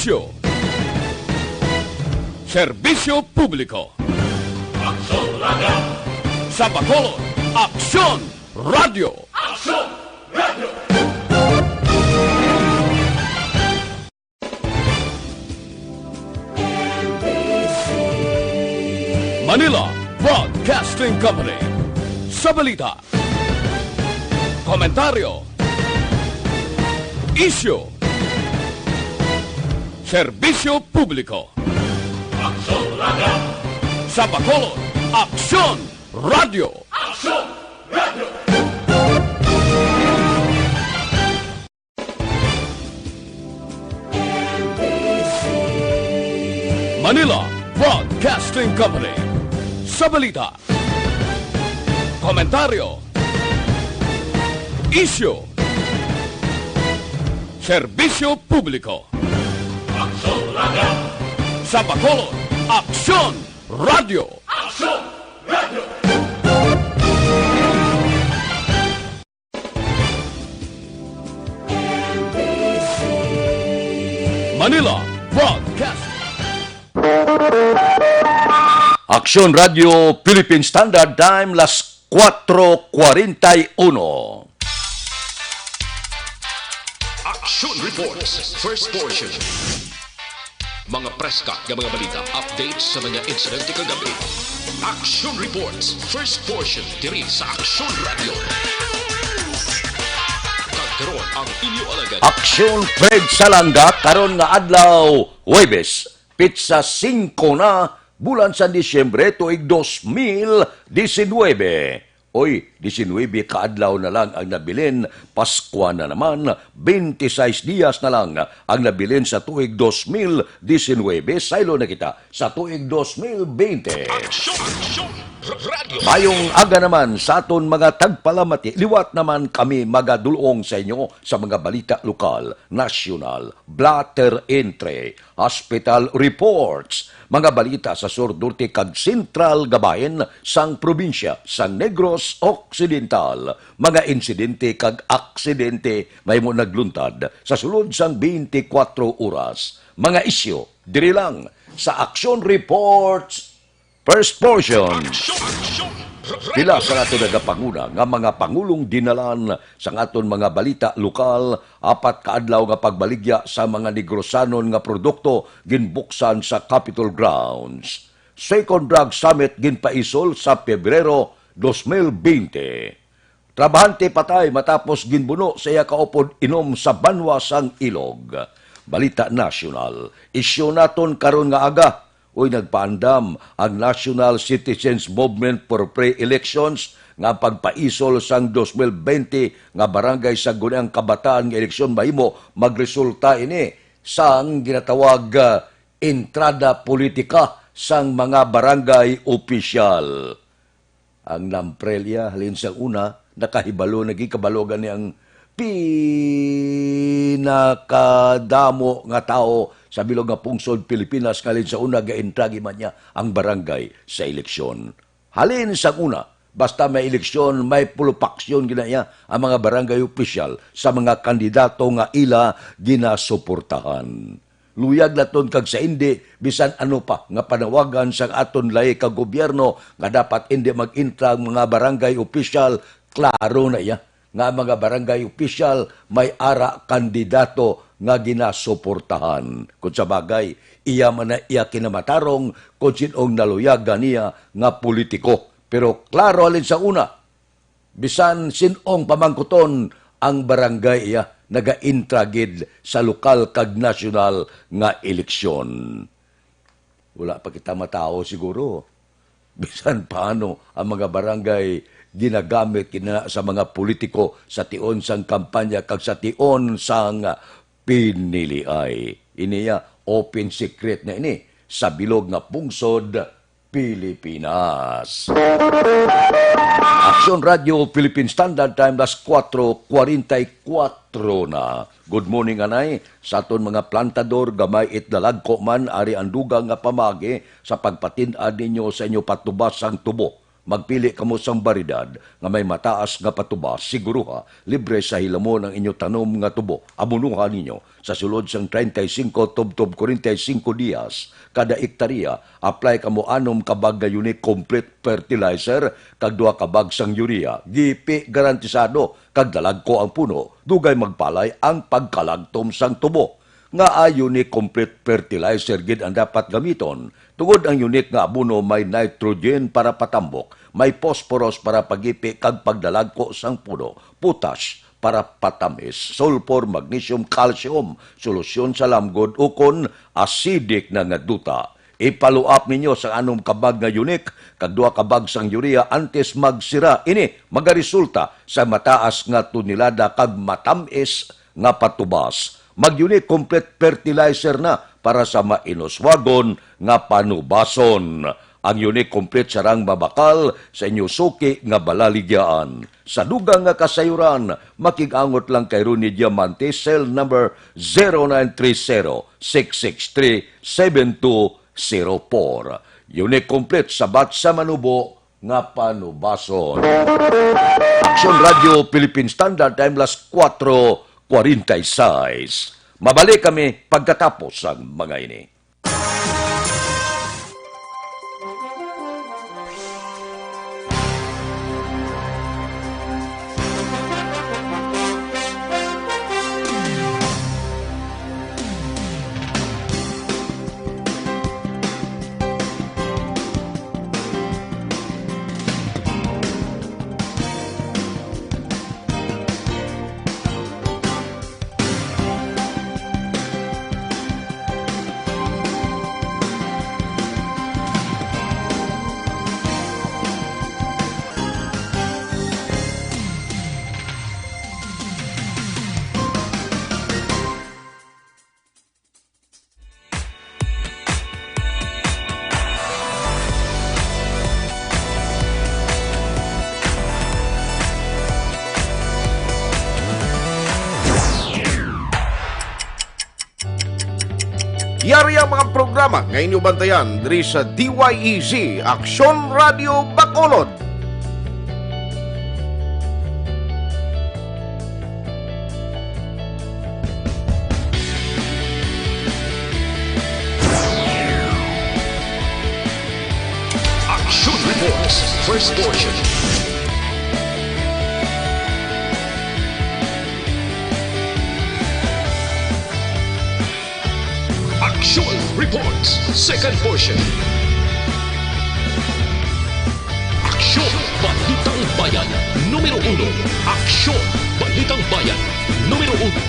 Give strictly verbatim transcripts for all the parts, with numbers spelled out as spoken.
Isyu. Serbisyo publiko. Aksyon Radio. Sa Bacolod, Aksyon Radio. Aksyon Radio. Manila Broadcasting Company. Sa balita, komentaryo, isyu, serbisyo publiko. Aksyon Radio. Sa Bacolod, Aksyon Radio. Aksyon Radio. Manila Broadcasting Company. Sa balita, komentaryo, isyu, serbisyo publiko. Aksyon Radio. Sa Bacolod, Aksyon Radio. Aksyon Radio. Manila Broadcast. Aksyon Radio Philippine Standard Time, las cuatro cuarenta y uno. Action Reports, first portion. Mga preska nga mga balita, updates sa mga insidente kagabi. Action Reports, first portion, diri sa Action Radio. Kag karon ang inyo alagad. Aksyon Fred Salanga karon nga adlaw, Huwebes, pitsa singko na, bulan sa Disyembre, tuig dos mil disinwebe. Oy, disinwebe ka adlaw na lang ang nabilin, Paskwa na naman, twenty-six dias na lang ang nabilin sa tuig dos mil disinwebe, saylo na kita sa tuig dos mil bente. Aksyon! Aksyon! Radyo! Mayong aga naman sa aton mga tagpalamati. Liwat naman kami magadulong sa inyo sa mga balita lokal, nasyonal, blotter entry, hospital reports, mga balita sa Sur, Norte kag Sentral nga bahin sang probinsya sang Negros Occidental, mga insidente kag aksidente mahimo nagluntad sa sulod sang twenty-four oras. Mga isyu diri lang sa Action Reports, first portion. Action! Action! Pila sa nato nagapanguna nga mga pangulong dinalan sang aton mga balita lokal, apat ka adlaw nga pagbaligya sa mga Negrosanon nga produkto ginbuksan sa Capitol grounds. Second Drug Summit ginpaisol sa Pebrero dos mil bente. Trabahante patay matapos ginbuno sa iya kaupod inom sa banwa sang Ilog. Balita nasyonal. Isyu naton karon nga aga. Uy, nagpaandam ang National Citizens Movement for Free Elections nga ang pagpaisol sang dos mil bente nga Barangay Sangguniang Kabataan nga eleksyon mahimo magresulta ini sang ginatawag, ah, entrada politika sang mga barangay opisyal. Ang Namprel iya, halin sa una, nakahibalo, naging kabalo gani ang pinakadamo nga tawo sa bilog nga pungsod Pilipinas, nga halin sa una gaintragi man niya ang barangay sa eleksyon. Halin sa una, basta may eleksyon, may pulupaksyon gina iya ang mga barangay opisyal sa mga kandidato nga ila ginasuportahan. Luyag naton kag sa indi, bisan ano pa nga panawagan sang aton lahi ka gobyerno nga dapat indi mag-intra ang mga barangay opisyal, klaro na iya nga ang mga barangay opisyal may ara kandidato nga ginasuportahan. Kung sa bagay, iya man na iya kinamatarong kung sin-ong naluyagan niya nga politiko. Pero klaro halin sa una, bisan sin-ong pamangkuton, ang barangay iya nagaintra gid sa lokal kag nasyonal nga eleksyon. Wala pa kita matawo siguro. Bisan paano ang mga barangay ginagamit gina sa mga politiko sa tion sang kampanya kag sa tion sang piniliay. Ini ya, open secret na ini sa bilog nga pungsod Pilipinas. Aksyon Radio Philippine Standard Time, las kuwatro kuwarenta y kuwatro na. Good morning, anay. Sa aton mga plantador, gamay it lalagko man, ari ang dugang nga pamagi sa pagpatin-ad ninyo sa inyo patubas sang tubo. Magpili kamo sang baryedad nga may mataas nga patubas, siguruha libre sa hilamon ang inyo tanom nga tubo. Abonoha ninyo sa sulod sang treinta y cinco tubtob cuarenta y cinco dias kada ektarya. Apply kamo anom ka bag nga Unique Complete Fertilizer kag duha ka bag sang urea. Gipi garantisado kag dalagko ang puno, dugay magpalay ang pagkalagtom sang tubo. Ngaa Unique Complete Fertilizer gid ang dapat gamiton? Tungod ang Unique nga abono may nitrogen para patambok, may phosphorus para pagipi kag pagdalagko sang puno, potash para patamis, sulfur, magnesium, calcium, solusyon sa lamgod ukon acidic na nga duta. Ipaluap ninyo sang anom ka bag nga Unique kag duha ka bag sang urea antes magsira. Ini magaresulta sa mataas nga tonelada kag matamis nga patubas. Mag-Unique Complete Fertilizer na para sa mainuswagon nga panubason. Ang Unique Complete sarang mabakal sa inyo suki nga balaligyaan. Sa dugang nga kasayuran, makig-angot lang kay Ronnie Diamante, cell number zero nine three zero, six six three, seven two zero four. Unique Complete, sabat sa manubo nga panubason. Aksyon Radio Philippine Standard Time, las kuwatro kuwarenta y seis. Mabalik kami pagkatapos sang mga ini. Yari ang mga programa nga inyo bantayan diri sa D Y E Z, Aksyon Radio Bacolod. Action Reports, first portion. Action Reports, second portion. Aksyon, Balitang Bayan, numero uno. Aksyon, Balitang Bayan, numero uno.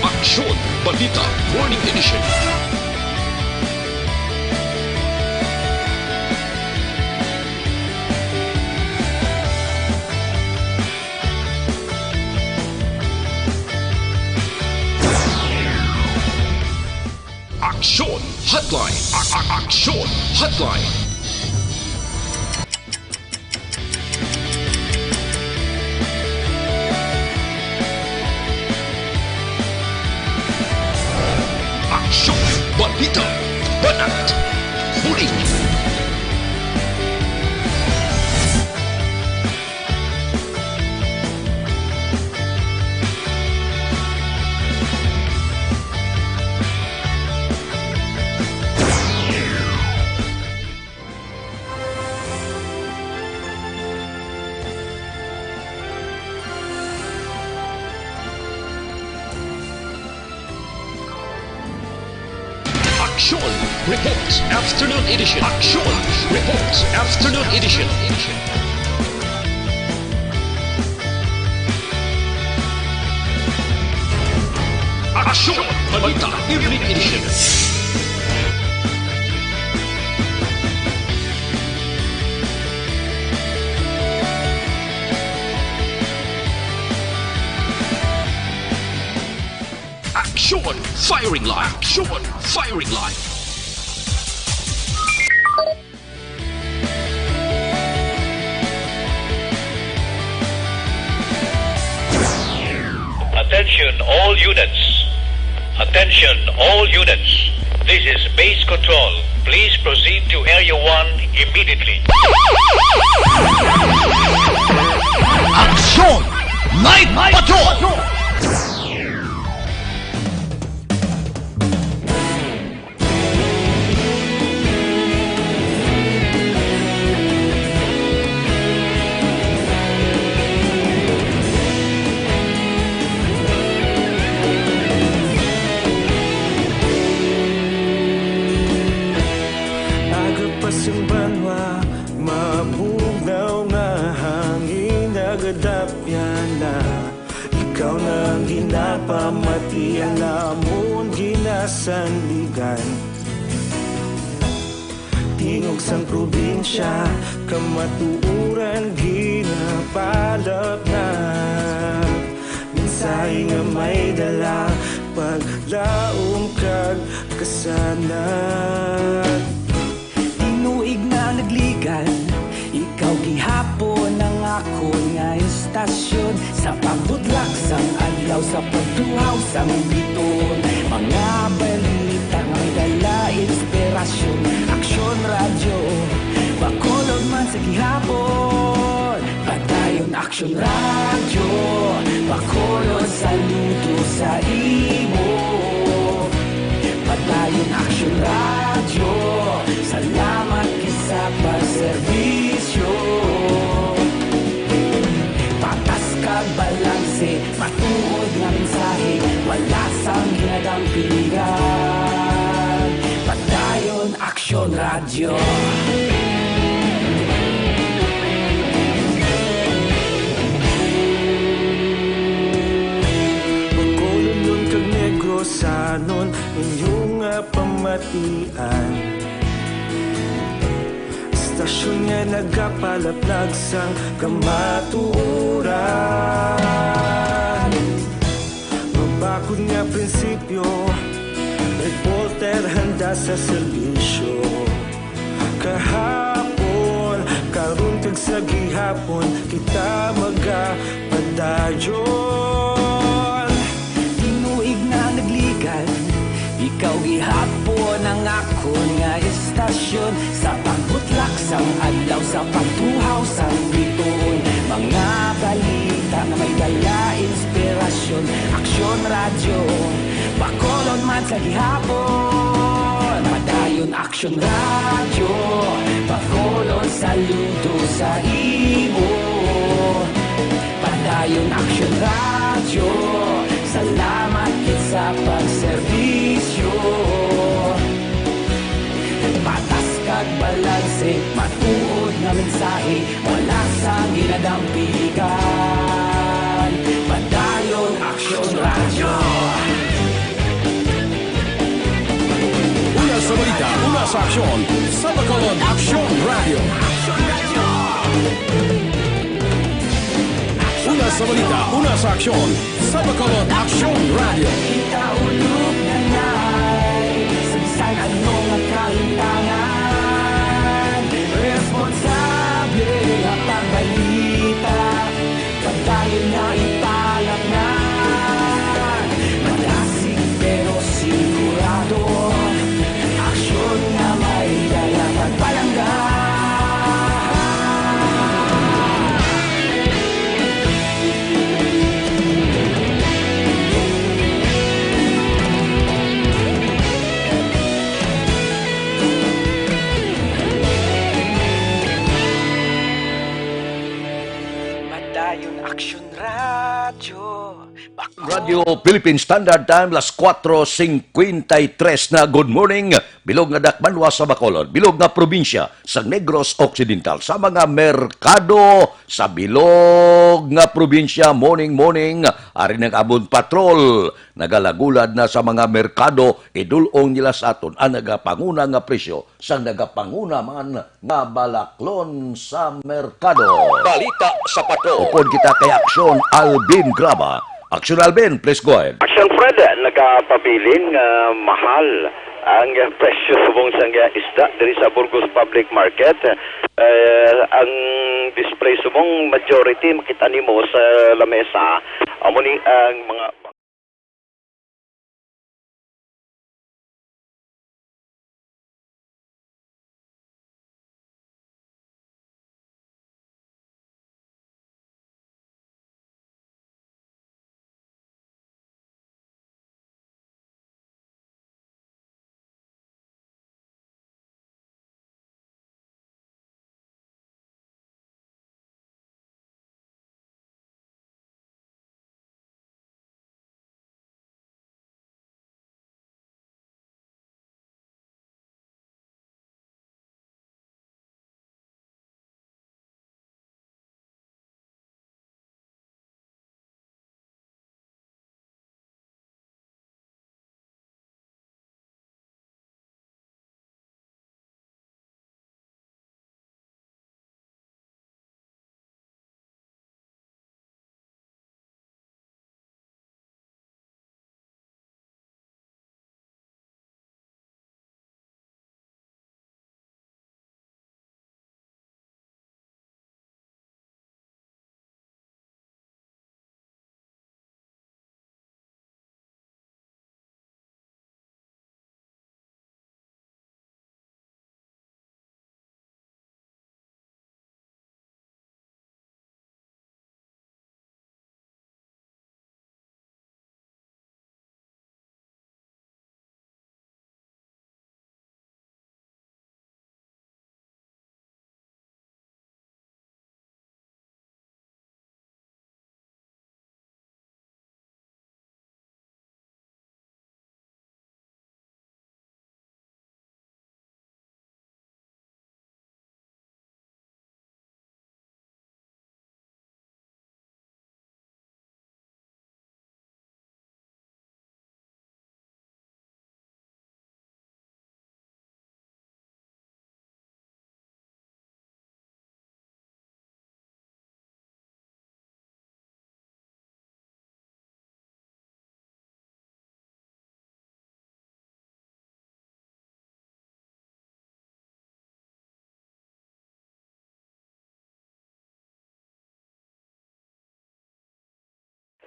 Aksyon, Balita, Morning Edition. Aksyon Hotline. A- a- Aksyon Hotline. Aksyon, balita, banat, huli. Aksyon Reports Afternoon Edition. Aksyon Reports Afternoon Edition. Aksyon Balita Evening Edition. Aksyon Firing Line. Aksyon Firing Line. Attention all units. Attention all units. This is Base Control. Please proceed to Area one immediately. Aksyon Night Patrol! Aga pa sang banwa, mabugnaw nga hangin nagadapyan na. Ikaw na ang ginapamatian namon ginasandigan. Tingog sang probinsya, kamatuoran ginapalapnag. Mensahe nga may dala, paglaom kag kasanag. Tinuig na nagligan, ikaw gihapon ang akon nga istasyon. Sa pagbutlak sang adlaw, sa pagtuhaw sang bituon, mga balita nga may dala inspirasyon. Aksyon Radyo, Bacolod man sa gihapon. Padayon Aksyon Radyo, Bacolod, saludo sa imo. Padayon Aksyon Radyo, salamat gid sa pagserbisyo. Patas kag balanse, matuod nga mensahe, wala sang ginadampigan. Padayon Aksyon Radyo. Bacolodnon kag Negrosanon, inyo nga pamatian. Istasyon nga nagapalaplag sang kamatuoran. Mabakod nga prinsipyo, reporter handa sa serbisyo. Kahapon, karon kag sa gihapon, kita magapadayon. Tinuig na nagligan, ikaw gihapon ang akon nga istasyon. Sa pagbutlak sang adlaw, sa pagtuhaw sang bituon, mga balita nga may dala inspirasyon. Aksyon Radyo, Bacolod man sa gihapon. Padayon Aksyon Radyo, Bacolod, saludo sa imo. Padayon Aksyon Radyo, salamat gid sa pagserbisyo. Patas kag balanse, matuod nga mensahe, wala sang ginadampigan. Padayon Aksyon Radyo. Una sa balita, una sa aksyon, sa Bacolod Aksyon Radyo. Una sa balita, una sa aksyon, sa Bacolod Aksyon Radyo. Kita ulog na nay, sa bisan ano nga kahintangan, responsable nga pagbalita. Padayon na ipalapngan, madasig pero sigurado. Aksyon nga may dala pagpalangga. Padayon Aksyon Radyo. Radyo Philippine Standard Time, las kuwatro singkwenta y tres na. Good morning, bilog nga dakbanwa sa Bacolod, bilog nga probinsya sa Negros Occidental, sa mga merkado sa bilog nga probinsya. Morning, morning, ari nag-abot patrol, nagalagulad na sa mga merkado, idul-ong nila sa aton ang nagapanguna nga presyo sang nagapanguna man nga balaklon sa merkado. Balita sa Patrol. Upod kita kay Aksyon, Alvin Graba. Aksyon, Alvin, please go ahead. Aksyon, Fred, nagapabilin nga mahal ang presyo subong sang isda diri sa Burgos Public Market. Eh, ang display subong majority makita nimo sa lamesa, amo ni ang mga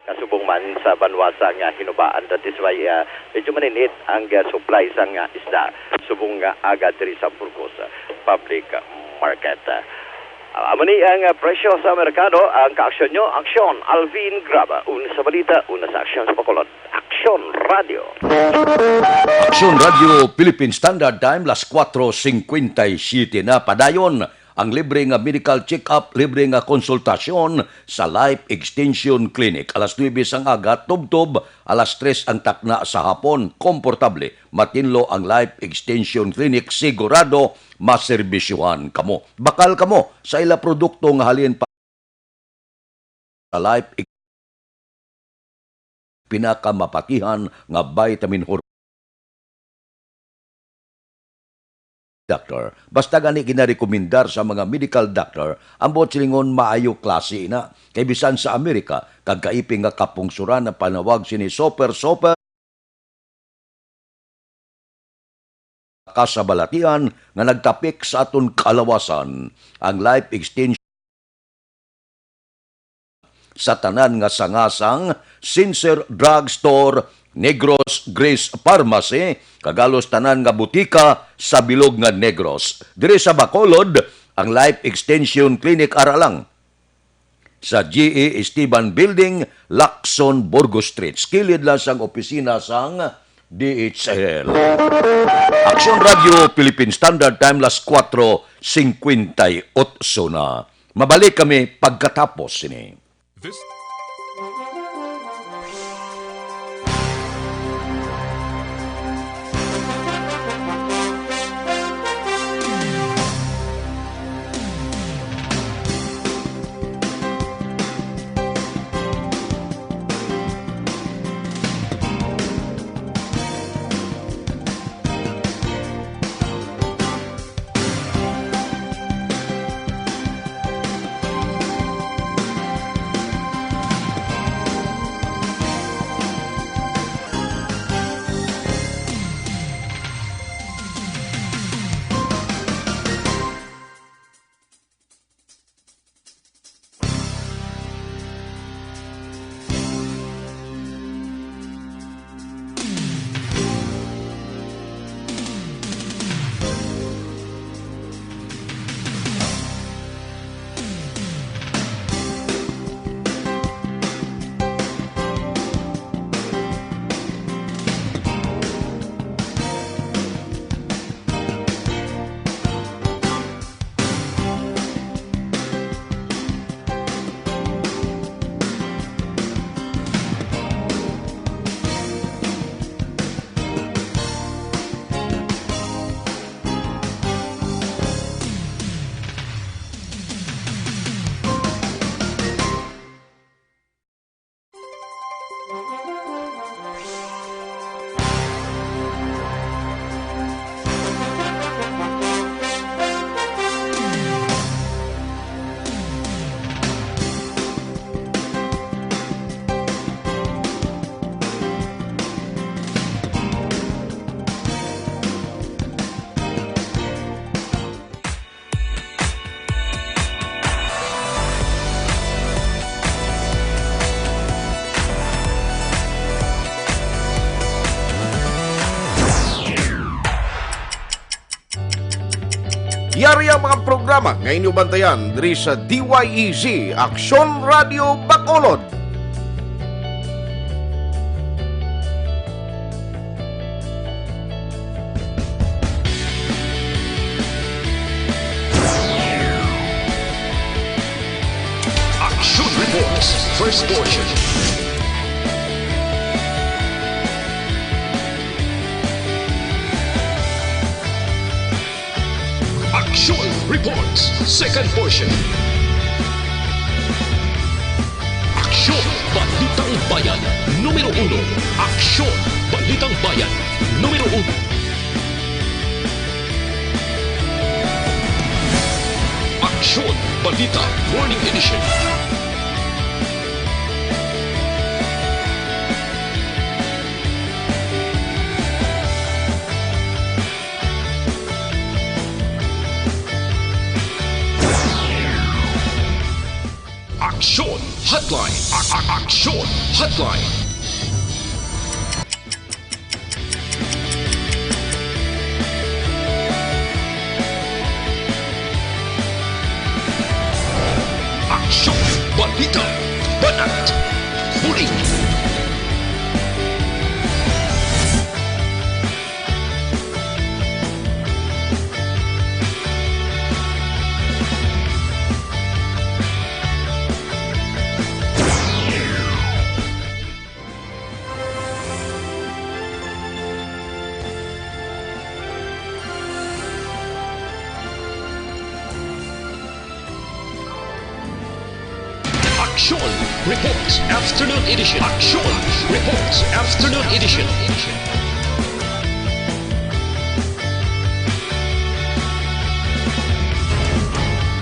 Kasubong man sa banwa sang, ah, Hinubaan, that is why, ah, medyo maninit ang, ah, supply sang, ah, isda subong nga aga diri sa Burgos, ah, Public Market. Ah, amo ni ang, ah, presyo sa merkado, ang kaaksyon nyo, aksyon, Alvin Graba, una sa balita, una sa aksyon sa Bacolod. Aksyon Radio. Aksyon Radio Philippine Standard Time, las kuwatro singkwenta y siyete na. Padayon ang libre nga medical check-up, libre nga konsultasyon sa Life Extension Clinic. Alas nuebe sang aga, tubtob alas tres ang takna sa hapon. Komportable, matinlo ang Life Extension Clinic, sigurado maserbisyuhan kamo. Bakal kamo sa ila produkto nga halin pa sa Life Ex-, pinakamapatihan nga vitamin hor-, doctor. Basta gani ginarekomendar sa mga medical doctor, ang buot silingon maayo klase na. Kay bisan sa Amerika, kag kaiping nga kapungsuran ang panawag sini super, super kasabalatian nga nagtapik sa aton kalawasan, ang Life Extension sa tanan nga sangasang, Sincere Drug Store, Negros Grace Pharmacy, kag halos tanan nga butika sa bilog nga Negros. Diri sa Bacolod, ang Life Extension Clinic ara lang sa G E Esteban Building, Lacson, Burgos Street, kilid lang sang opisina sang D H L. Aksyon Radio Philippine Standard Time, las kuwatro singkwenta y otso na. Mabalik kami pagkatapos sini. This Yari ang mga programa nga inyo bantayan diri sa D Y E Z, Aksyon Radio Bacolod. Action Reports, first portion. Action Reports, second portion. Aksyon, Balitang Bayan, numero uno. Aksyon, Balitang Bayan, numero uno. Aksyon, Balita, Morning Edition. Aksyon Hotline. A- a- Aksyon Hotline. Aksyon, balita, banat, bulig. Aksyon Reports Afternoon Edition. Aksyon Reports Afternoon Edition.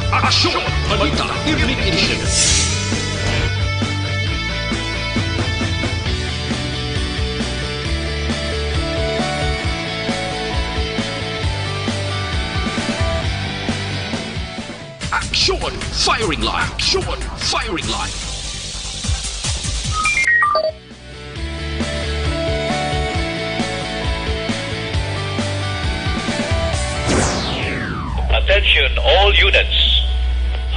Aksyon Balita Evening Edition. Aksyon Firing Line. Aksyon Firing Line. Attention all units.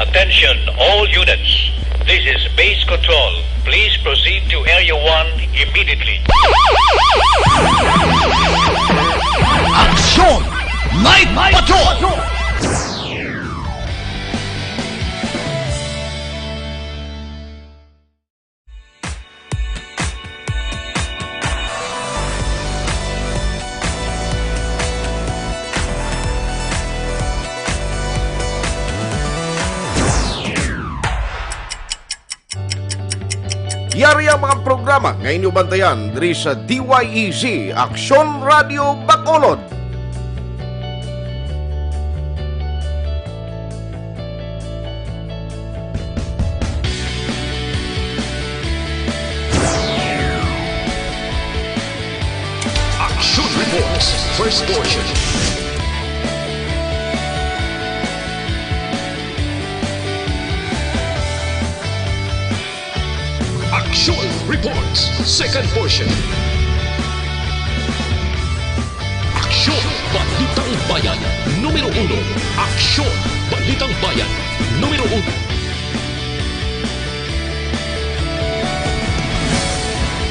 Attention all units. This is base control. Please proceed to Area one immediately. Aksyon Night Patrol! Yari ang mga programa nga inyo bantayan diri sa D Y E Z, Aksyon Radio Bacolod. Action Reports, first portion. Action Reports, second portion. Aksyon, Balitang Bayan, numero uno. Aksyon, Balitang Bayan, numero uno.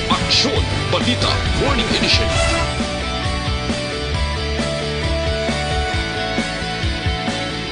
Aksyon, Balita, Morning Edition.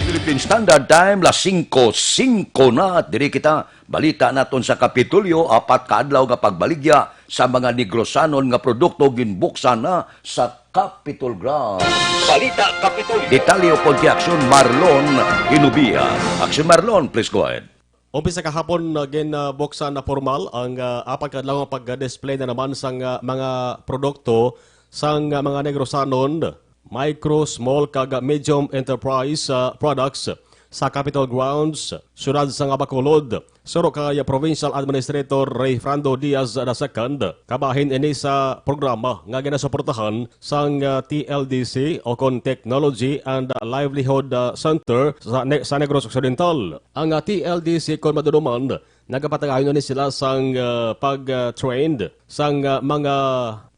Philippine Standard Time, las singko singko na. Diri kita, balita naton sa Kapitolyo, apat ka adlaw nga pagbaligya sa mga Negrosanon nga produkto ginbuksan na sa Capitol Grounds. Balita Kapitolyo. Detalye ukon ti aksyon, Marlon Inubia. Aksyon, Marlon, please go ahead. Umpisa kahapon, uh, ginbuksan na formal ang, uh, apat ka adlaw nga pag-display na naman sang, uh, mga produkto sang, uh, mga Negrosanon, micro, small, kag medium enterprise, uh, products sa Capitol Grounds, siyudad sang Bacolod. Suno kay Provincial Administrator Rayfrando Diaz the second, kabahin ini sa programa nga ginasuportahan sang, uh, T L D C o kon Technology and Livelihood, uh, Center sa Ne-, sa Negros Occidental. Ang, uh, T L D C, kon madumduman, nagapatagayon ni sila sang, uh, pag, uh, trained sang, uh, mga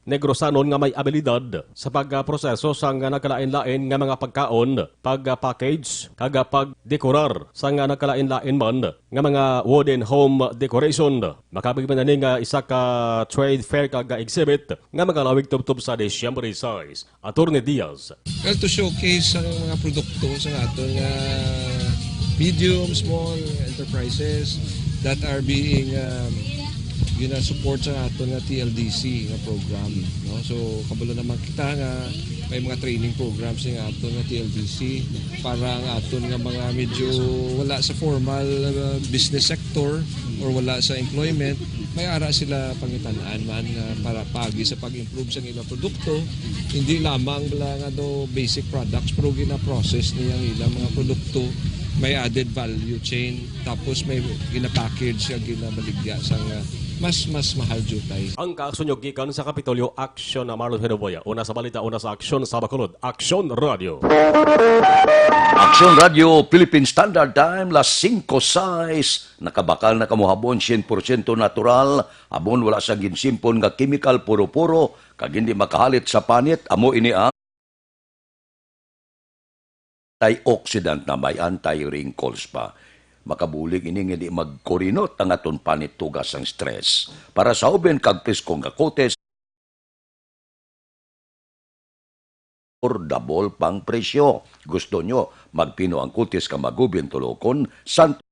Negrosanon nga may abilidad sa pagproseso sang nagkalain-lain nga mga pagkaon, pag-package, kag pagdekorar sang nagkalain-lain man nga mga wooden home decoration. Makabig man ini nga isa ka trade fair kag exhibit nga magalawig tubtob sa Disyembre sais. Attorney Diaz. Well, to showcase ang mga produkto sa aton nga medium, small enterprises that are being, um, ginasupport sa aton nga T L D C nga program, no? So, kabalo naman kita nga may mga training programs nga aton nga T L D C para ang aton nga mga medyo wala sa formal, uh, business sector or wala sa employment, may ara sila pangitan-an man, uh, para paagi sa pag-improve sa ilang produkto. Hindi lamang bala nga do basic products, pero gina-process niya ang ilang mga produkto, may added value chain, tapos may gina-package siya, ginabaligya sa nga Mas, mas mahal jutay. Ang kaaksyon nyo gikan sa Kapitolyo, Aksyon na Marlon Hedoboya. Una sa balita, una sa aksyon sa Bacolod, Aksyon Radio. Aksyon Radio, Philippine Standard Time, las singko sais. Nakabakal na kamo habon, syen porsyento natural, habon wala sang ginsimpon nga chemical, puro-puro, kag hindi makahalit sa panit. Amo ini ang antioxidant na may anti-wrinkles pa. Makabulig ini nga di magkurinot ang aton panit, tuga sang stress. Para sa uben kag presko nga kutis, affordable pang presyo. Gusto nyo magpino ang kutis ka magubi ang tulokon? Santo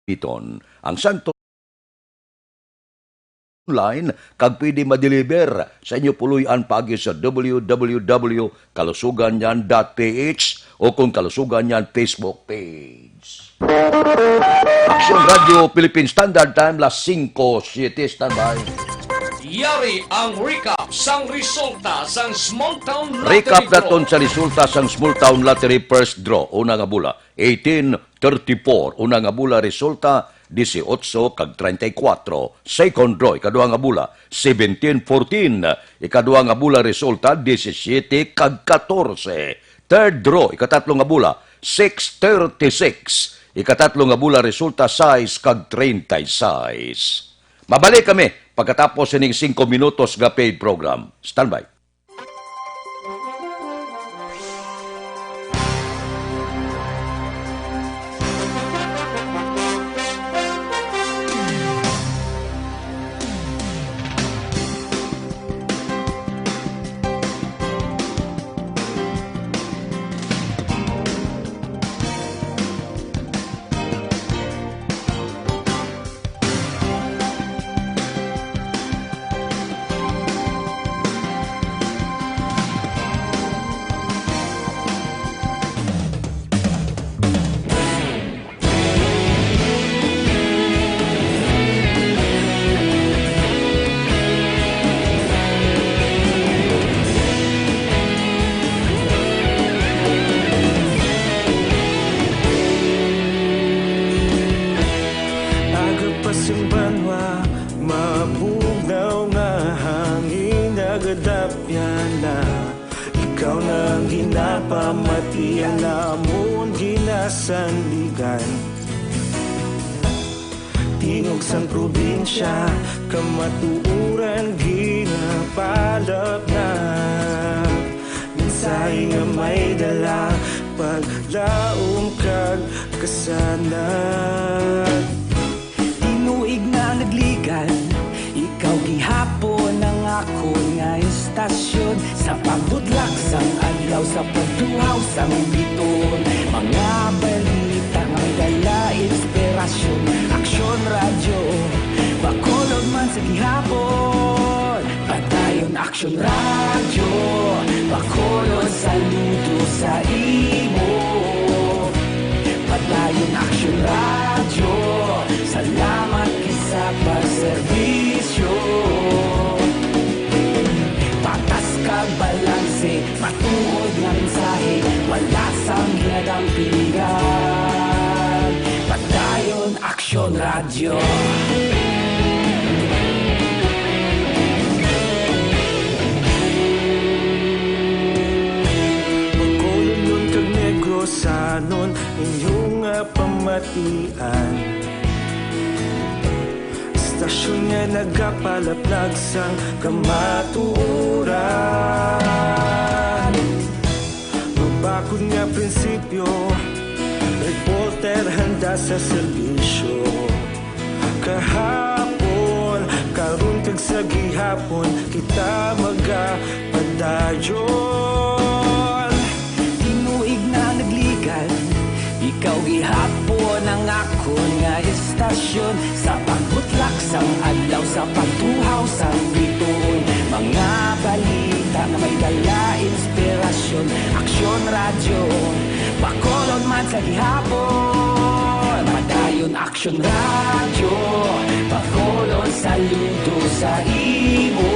Piton. Ang Santo online kag pwede ma-deliver sa inyo puloy-an paagi sa w w w kalusugan niyan dot p h o kung Kalusugan Niyan Facebook page. Aksyon Radio, Philippine Standard Time, las singko siete. Standby. Yari ang recap sang resulta sang Small Town Lottery Recap draw. Naton sa resulta sang Small Town Lottery first draw. Una nga bula, eighteen thirty-four. Una nga bula resulta, dieciocho kag treinta y cuatro. Second draw, ikaduha nga bula, seventeen fourteen. Ikaduha nga bula resulta, diecisiete kag catorce. Third draw, ikatatlo nga bula, six thirty-six. Ikatatlo nga bula resulta, sais kag treinta y seis. Mabalik kami pagkatapos sining singko minutos nga paid program. Standby. Aga pa sing banwa, mabugnaw nga hangin nagadapyan na. Ikaw na ang ginapamati, alamon ginasandigan. Tingog sang probinsya, kamatuoran ginapalapnap. Mensahe nga may dala, paglaom kag kasanag. Tinuig na nagligan, ikaw gihapon ang akon nga istasyon. Sa pagbutlak sang adlaw, sa pagtuhaw sang biton, mga balita nga may dala inspirasyon. Aksyon Radyo, Bacolod man sa gihapon. Padayon Aksyon Radyo, Bacolod, saludo sa imo. Padayon Aksyon Radyo, salamat gid sa pagserbisyo. Patas kag balanse, matuod nga mensahe, wala sang ginadampingan. Padayon Aksyon Radyo. Bacolodnon kag Negrosanon, inyo nga pamatian. Istasyon nga nagapalaplag sang kamatuoran. Mabakod nga prinsipyo, reporter handa sa serbisyo. Kahapon, karon kag sa gihapon, kita magapadayon. Tinuig na nagligan, ikaw gihapon ang akon nga istasyon. Sa pagbutlak sang adlaw, sa pagtuhaw sang bituon, mga balita nga may dala inspirasyon. Aksyon Radyo, Bacolod man sa gihapon. Padayon Aksyon Radyo, Bacolod, saludo sa imo.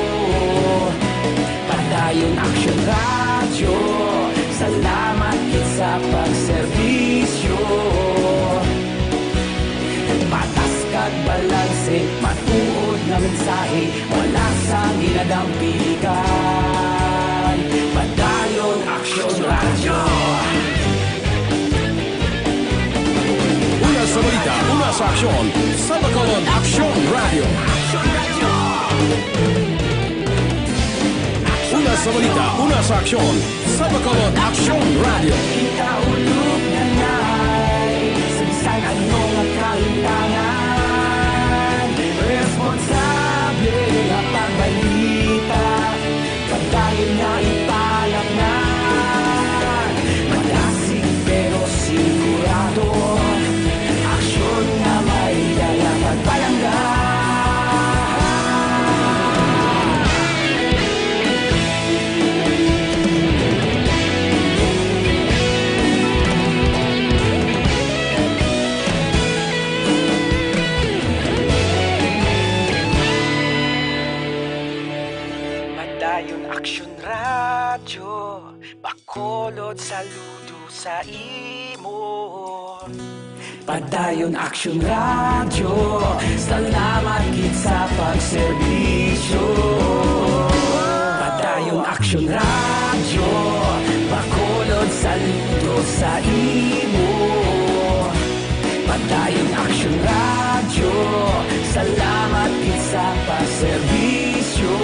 Padayon Aksyon Radyo, salamat gid sa pagserbisyo. Patas kag balanse, Wala sang ginadampigan. Padayon Aksyon Radyo. Una sa balita, una sa aksyon, sa Bacolod Aksyon Radyo. Una sa balita, una sa aksyon, sa Bacolod Aksyon Radyo. Kita ulog na nay, sa bisan ano nga kahitangan, responsable nga pagbalita, padayon na ipalapnan. Madasig pero sigurado, aksyon nga may dala pagpalangga. Padayon Aksyon Radyo, Bacolod, saludo sa imo. Padayon Aksyon Radyo, salamat gid sa pagserbisyo. Padayon Aksyon Radyo, Bacolod, saludo sa imo. Padayon Aksyon Radyo, salamat gid sa pagserbisyo.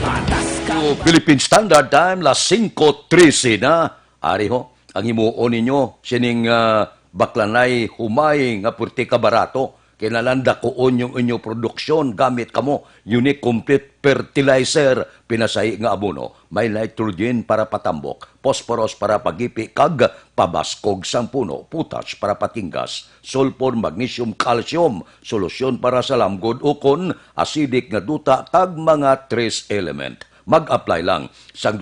Patas ka. Philippine Standard Time, las singko trese na. Ari ho, ang himuon ninyo, sining, ah, baklanay humay nga purti ka barato. Kinahanglan dakuon yung inyo produksyon gamit kamo Unique Complete Fertilizer, pinasahi nga abono. May nitrogen para patambok, phosphorus para pagipi kag pabaskog sang puno, potash para patinggas, sulfur, magnesium, calcium, solusyon para sa lamgod ukon acidic nga duta, kag mga trace element. Mag-apply lang sang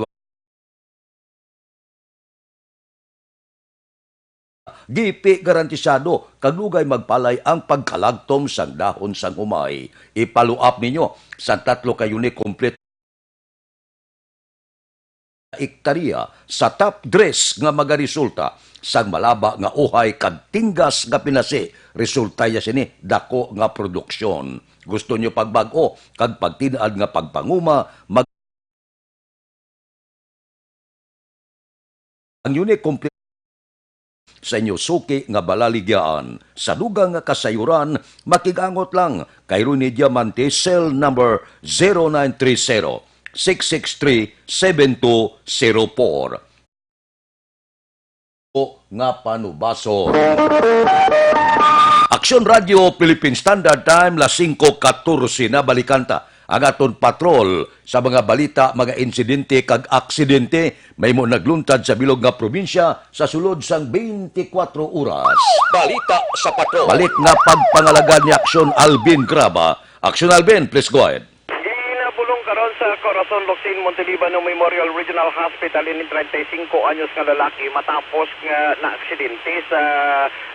gipi garantisado kag lugay magpalay ang pagkalagtom sang dahon sang humay. Ipaluap ninyo sa tatlo ka Unique Complete hektarya sa top dress nga magaresulta sang malaba nga uhay kag tinggas nga pinasi. Resulta ya sini dako nga produksyon. Gusto nyo pagbag-o kag pagtin-ad nga pagpanguma, mag- Ang Unique Complete sa inyo suki nga balaligyaan. Sa dugang nga kasayuran, makig-angot lang kay Ronnie Diamante, cell number zero nine three zero, six six three, seven two zero four. O nga panubaso. Aksyon Radyo Philippine Standard Time, las singko katorse na. Balikan ta ang aton patrol sa mga balita, mga insidente kag aksidente mahimo nagluntad sa bilog nga probinsya sa sulod sang twenty-four oras. Balita sa patrol. Balik nga pagpangalagad ni Aksyon Alvin Graba. Aksyon Alvin, please go ahead. Ginabulong karon sa Corazon, Locsin, Montelibano Memorial Regional Hospital ini treinta y cinco anyos nga lalaki matapos nga naaksidente sa,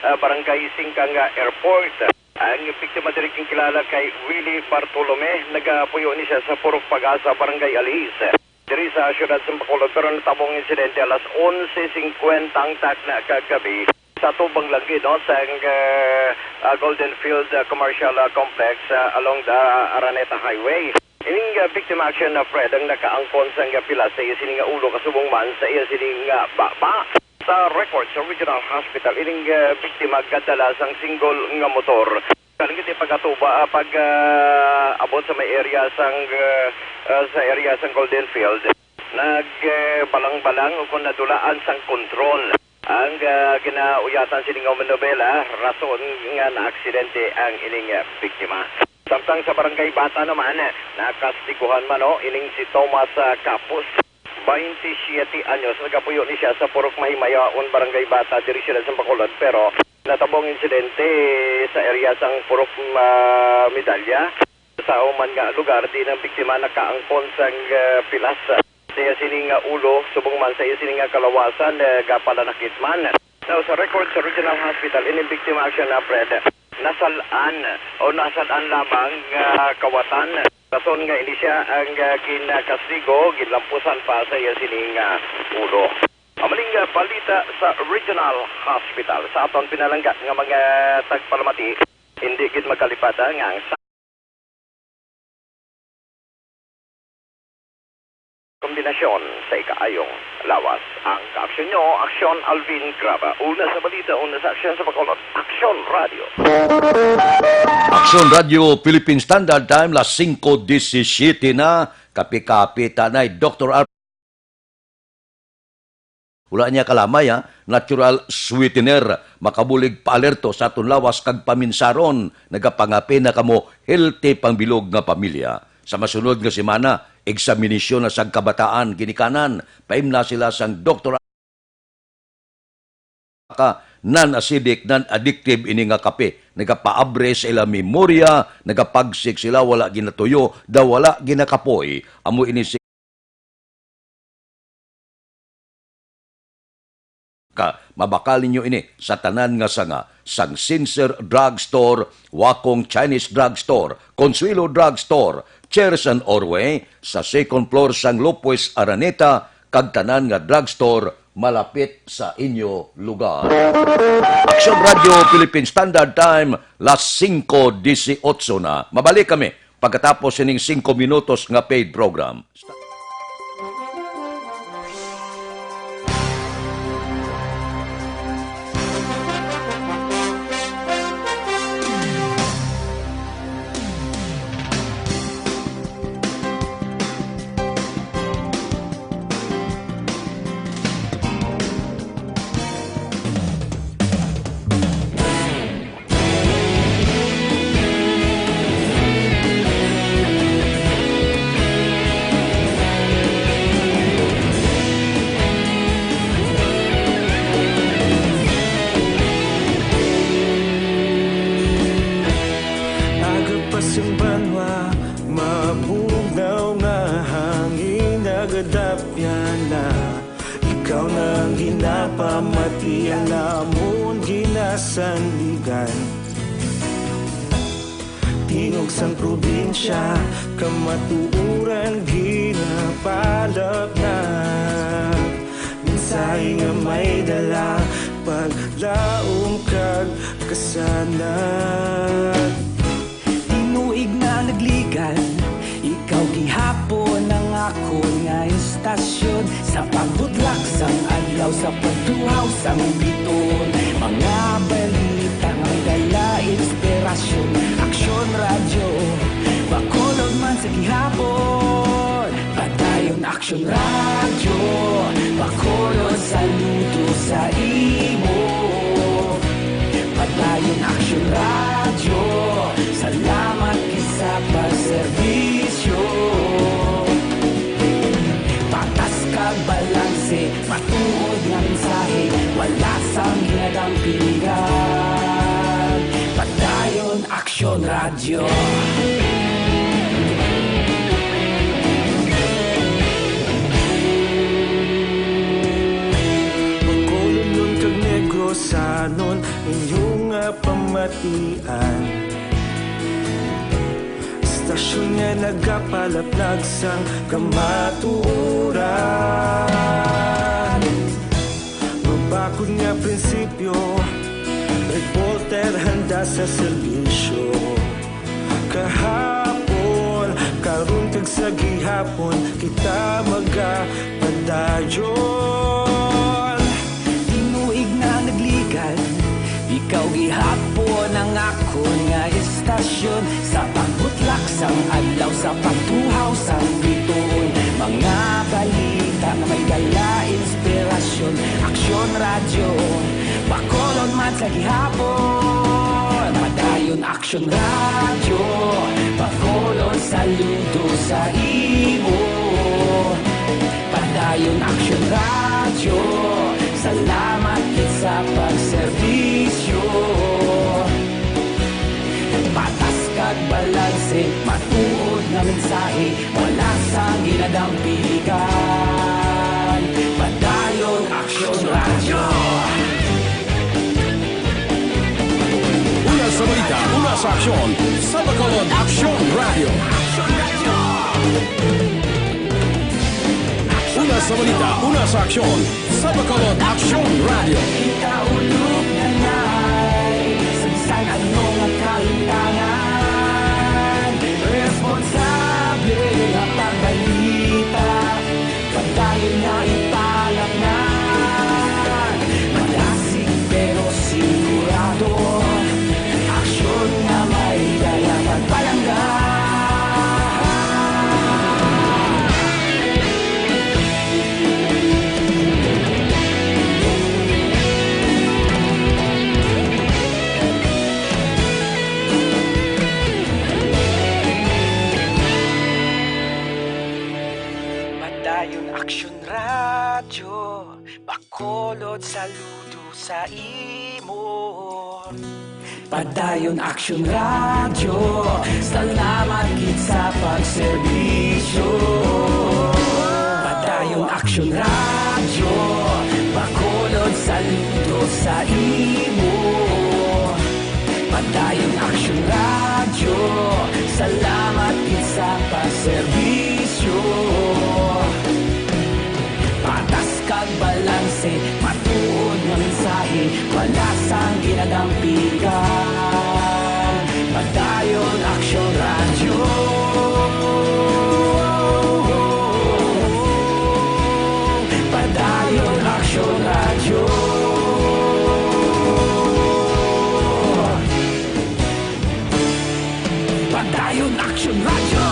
ah, Barangay Singkang, ah, Airport. Ang biktima diri ginkilala kay Willie Bartolome, nagapuyo ni siya sa Purok Pag-asa, Barangay Alihis, diri sa siyudad sa Bacolod, pero natabo ang insidente alas onse cincuenta ang takna kagabi sa tubang lang gid, no, sang, ah, ah, Golden Field, ah, Commercial, ah, Complex, ah, along the Araneta Highway. Ining, ah, biktima, Aksyon, ah, Fred, ang nakaangkon sang, ah, pilas sa iya sini nga ulo, kasubong man sa iya sini nga baba. Sa record sa Regional Hospital, ining, ah, biktima gadala sang single nga motor. Kaling iti pagkatuba, ah, pag, ah, abot sa may area sang, ah, ah, sa area sang Golden Field, nag, ah, balang-balang o kung nadulaan sang kontrol. Ang, ah, ginauyatan sini nga manobela, rason nga naaksidente ang ining, ah, biktima. Samtang sa Barangay Bata naman, nakastiguhan man, no, ining si Thomas, ah, Capus. Baynte siyete anyos, nagapuyo ni siya sa Purok Mahimayaon, Barangay Bata, diri sila sa Bacolod, pero natabo ang insidente sa area sang Purok, ah, Medalla. Sa human nga lugar, di ang biktima nakaangkon sang, ah, pilas sa iya sini nga ulo, subong man sa iya sini nga kalawasan, ah, gapalanakit man. Now, sa record sa Regional Hospital, ining biktima, Aksyon, ah, Fred, nasal-an o nasal-an lamang nga kawatan. Rason nga ini siya ang, ah, ginkastigo, ginlampusan pa sa iya sini nga ulo. Amaling, ah, balita sa Regional Hospital. Sa aton pinalangga nga mga tagpalamati, hindi gid makalipata nga ang Nasyon sa ikaayong lawas. Ang kaaksyon nyo, Aksyon Alvin Graba. Una sa balita, una sa aksyon sa Bacolod. Aksyon Radio. Aksyon Radio Philippine Standard Time, las singko disisiyete na. Kape-kape, tanay, Doktor Ar-, wala niya kalamay, ha? Natural sweetener, makabulig paalerto sa aton lawas kag paminsaron. Nagapangape na kamo, healthy pangbilog nga pamilya. Sa masunod nga semana, eksaminasyon na sang kabataan, ginikanan, paimna sila sang doktor ka, non-acidic, non-addictive ini nga kape. Nagapaabre sa ila memorya, nagapagsik sila, wala ginatuyo, daw wala ginakapoy. Amo ini si ka, mabakal ninyo ini sa tanan nga sanga, sang Sincere Drugstore, Wakong Chinese Drugstore, Consuelo Drugstore, Cherish and Orway, sa second floor sang Lopez Araneta, kag tanan nga drugstore malapit sa inyo lugar. Aksyon Radio Philippine Standard Time, las singko disiotso na. Mabalik kami pagkatapos sining singko minutos nga paid program. Aga pa sing banwa, mabugnaw nga hangin nagadapyan na. Ikaw na ang ginapamati, ang amon ginasandigan. Tingog sang probinsya, kamatuoran ginapalapnag. Mensahe nga may dala, paglaom kag kasanag. Tinuig na nagligan, ikaw gihapon ang akon nga istasyon. Sa pagbutlak sang adlaw, sa pagtuhaw sang bituon, mga balita nga may dala inspirasyon. Aksyon Radyo, Bacolod man sa gihapon. Padayon Aksyon Radyo, Bacolod, saludo sa imo. Padayon Aksyon Radyo, salamat gid sa pagserbisyo. Patas kag balanse, matuod nga mensahe, wala sang ginadampingan. Padayon Aksyon Radyo. Bacolodnon kag Negrosanon, inyo nga pamatian. Istasyon nga nagapalaplag sang kamatuoran. Mabakod nga prinsipyo, reporter handa sa serbisyo. Kahapon, karon kag sa gihapon, kita magapadayon. Tinuig na nagligan, ikaw gihapon ang akon nga istasyon. Sa pagbutlak sang adlaw, sa pagtuhaw sang bituon, mga balita nga may dala inspirasyon. Aksyon Radyo, Bacolod man sa gihapon. Padayon Aksyon Radyo, Bacolod, saludo sa imo. Padayon Aksyon Radyo, salamat gid sa pagserbisyo. Patas kag balanse, matuod nga mensahe, wala sang ginadampingan. Padayon Aksyon Radyo. Una sa balita, una sa aksyon, sa Bacolod Aksyon Radyo. Una sa balita, una sa aksyon, sa Bacolod Aksyon Radyo. Kaulog na nay, sa bisan ano nga kahitangan, responsable nga pagbalita. Bacolod, saludo sa imo. Padayon Aksyon Radyo, salamat gid sa pagserbisyo. Padayon Aksyon Radyo, Bacolod, saludo sa imo. Padayon Aksyon Radyo, salamat gid sa pagserbisyo. Patas kag balanse, matuod nga mensahe, wala sang ginadampigan. Padayon Aksyon Radyo. Padayon Aksyon Radyo. Padayon Aksyon Radyo.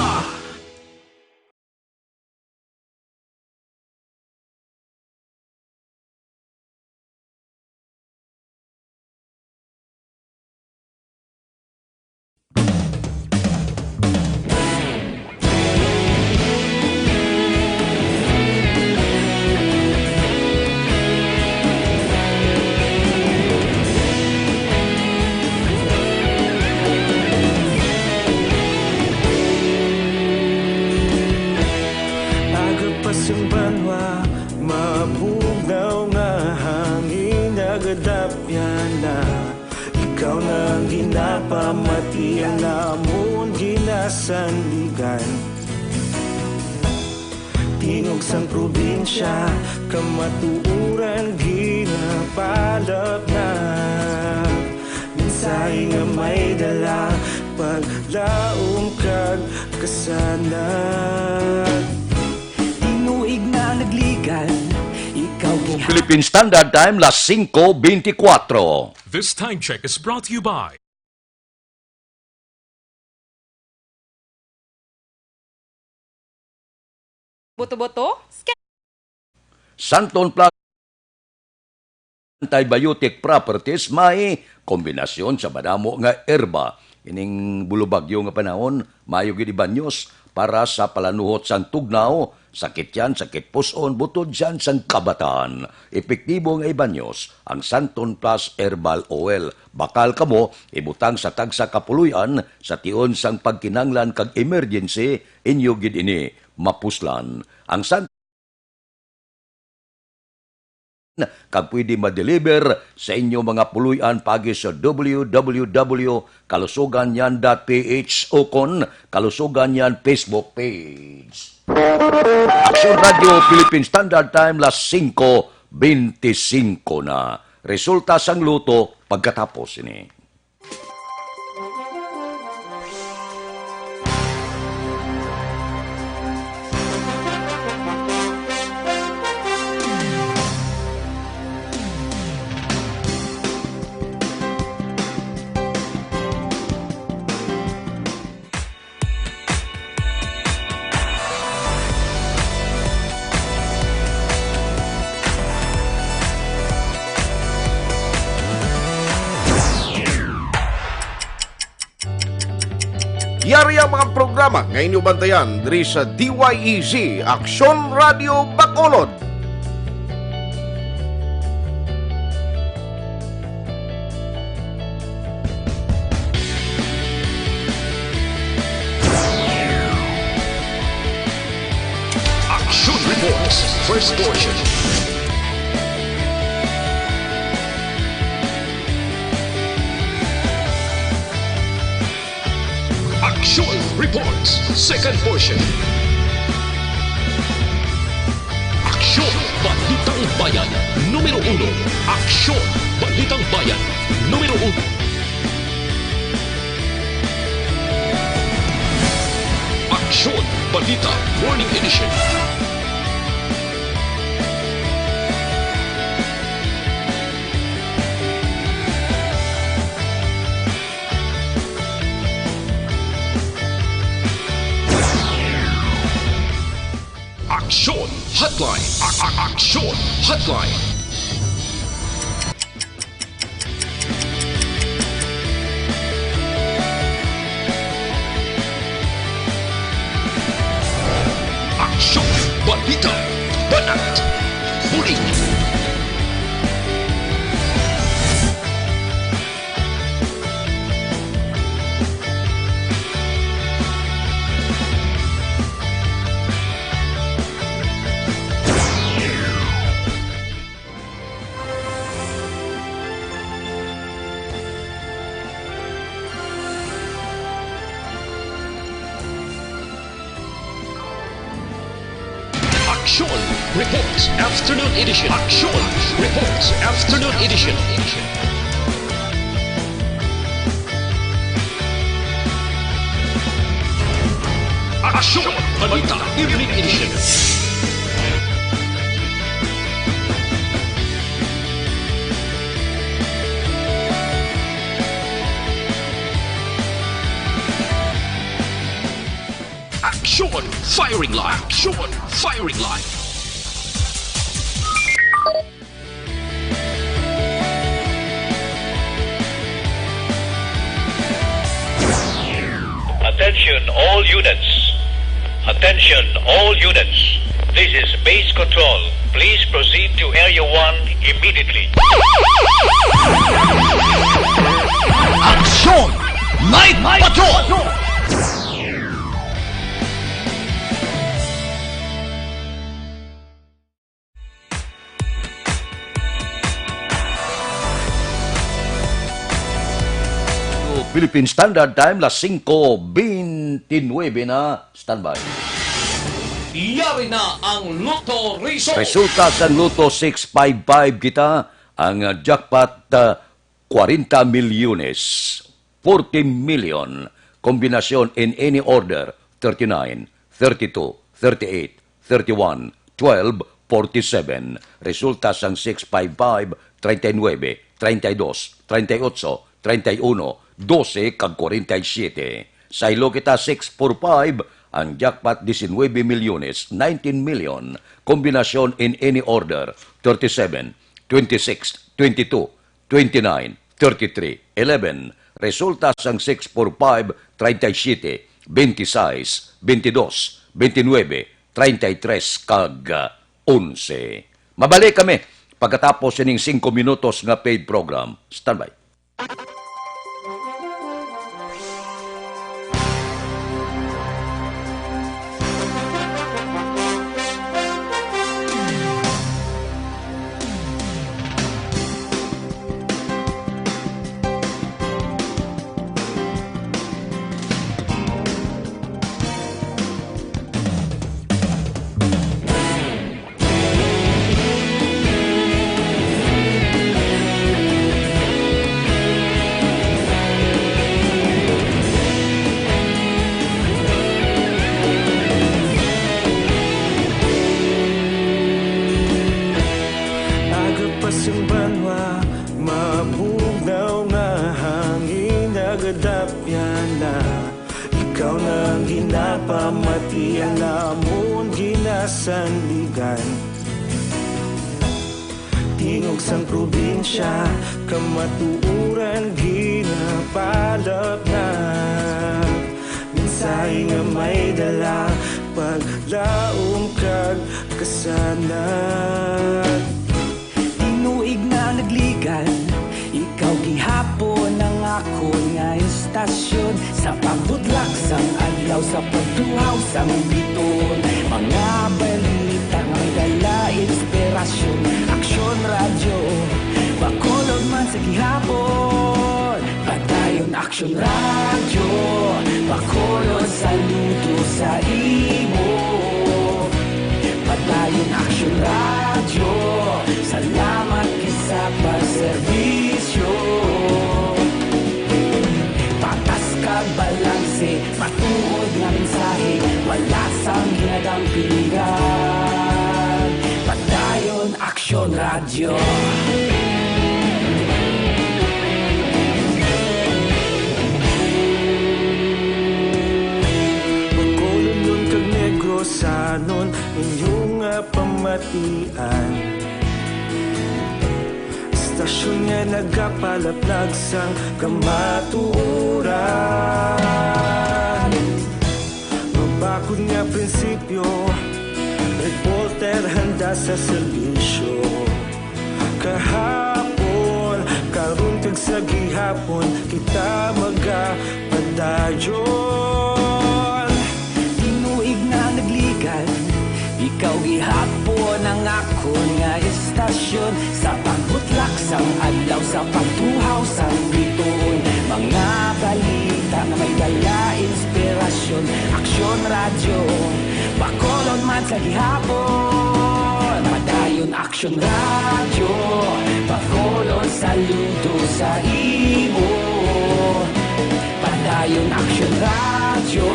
Aga pa sang banwa, mabugnaw nga hangin nagadapyan na. Ikaw na ang ginapamati, ang amon ginasandigan. Tingog sang probinsya, kamatuoran ginapalapnag. Mensahe nga may dala, paglaom kag kasanag. Tinuig na nagligad, ikaw giha- Philippine Standard Time, las singko beintikwatro. This time check is brought to you by Buto-buto? Ske- Santon Plus antibiotic properties may kombinasyon sa madamo nga herba. Ining bulubagyo nga panahon, maayo gid ibanyos para sa palanuhot sang tugnaw, sakit tiyan, sakit pus-on, butod tiyan sang kabataan. Epektibo nga ibanyos ang Santon Plus Herbal Oil. Bakal kamo ibutang sa tagsa ka puloy-an sa tion sang pagkinahanglan kag emergency, inyo gid ini mapuslan. Ang San-, kag pwede ma-deliver sa inyo mga puloy-an paagi sa W W W kalusugan yan dot P H ukon Kalusugan Yan Facebook page. Aksyon Radio Philippine Standard Time, las singko beintisinko na. Resulta sang luto pagkatapos ini. Yari ang mga programa nga inyo bantayan diri sa D Y E Z, Aksyon Radio Bacolod. Action Reports, first portion. Action Reports, second portion. Aksyon, Balitang Bayan, numero uno. Aksyon, Balitang Bayan, numero uno. Aksyon, Balita, Morning Edition. Aksyon Hotline. A-, a-, Aksyon Hotline. Aksyon, balita, banat, bulig. Aksyon Reports Afternoon Edition. Aksyon Reports Afternoon Edition. Aksyon Balita Evening Edition. Aksyon Firing Line. Aksyon Firing Line. Attention all units. Attention all units. This is base control. Please proceed to Area one immediately. Aksyon Night Patrol! Philippine Standard Time, las singko bente nuebe na. Standby. Yari na ang Lotto Result. Resulta sang Lotto six five five kita, ang, ah, jackpot, ah, kwarenta milyones, forty million, kombinasyon in any order, thirty-nine, thirty-two, thirty-eight, thirty-one, twelve, forty-seven. Resulta sang six five five, treinta y nueve, treinta y dos, treinta y ocho, treinta y uno, doce, kag kwarenta y siete. Saylo kita, six four five, ang jackpot, diecinueve milyones, nineteen million, kombinasyon in any order, thirty-seven, twenty-six, twenty-two, twenty-nine, thirty-three, eleven. Resulta sang six four five, treinta y siete, veintiseis, veintidós, veintinuebe, treinta y tres, kag, ah, onse. Mabalik kami pagkatapos sining singko minutos nga paid program. Standby. Aga pa sang banwa, mabugnaw nga hangin nagadapyan na. Ikaw na ang ginapamati, ang amon ginasandigan. Tingog sang probinsya, kamatuoran ginapalapnag. Mensahe nga may dala, paglaom kag kasanag. Tinuig na ang nagligan, ikaw gihapon ang akon nga istasyon. Sa pagbutlak sang adlaw, sa pagtuhaw sang bituon, mga balita nga may dala inspirasyon. Aksyon Radyo, Bacolod man sa gihapon. Padayon Aksyon Radyo, Bacolod, saludo sa imo. Padayon Aksyon Radyo, salamat gid sa pagserbisyo. Patas kag balanse, matuod nga mensahe, wala sang ginadampingan. Padayon Aksyon Radyo. Bacolodnon kag Negrosanon, inyo nga pamatian. Istasyon nga nagapalaplag sang kamatuoran. Mabakod nga prinsipyo, reporter handa sa serbisyo. Kahapon, karon kag sa gihapon, kita magapadayon. Tinuig na nagligan, ikaw gihapon ang akon nga istasyon. Sa pagbutlak sang adlaw, sa pagtuhaw sang bituon, mga balita nga may dala inspirasyon. Aksyon Radyo, Bacolod man sa gihapon. Action Radio, Bacolod, saludo sa imo. Padayon Action Radio,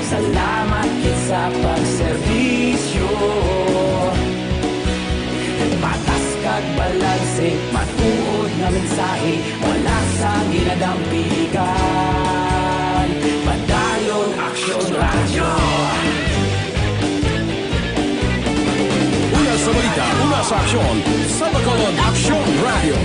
salamat gid sa pagserbisyo. Patas kag balanse, matuod nga mensahe, wala sang ginadampigan. Padayon Action Radio. Una sa balita, una sa aksyon, sa Bacolod Action Radio.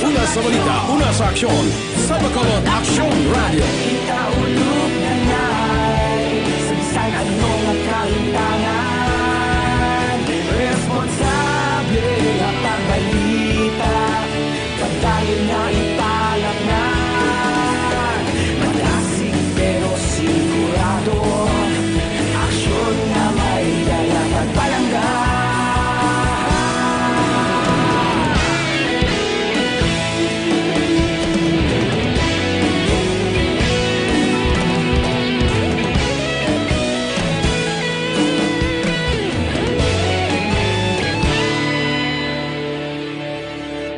Una sa balita, una sa aksyon, sa Bacolod Action Radio. Kita ulog na nay, sa bisan ano nga kahintangan, responsable nga pagbalita. Padayon na ipalaknag. Madasig pero sigurado, aksyon nga may dala pagpalangga.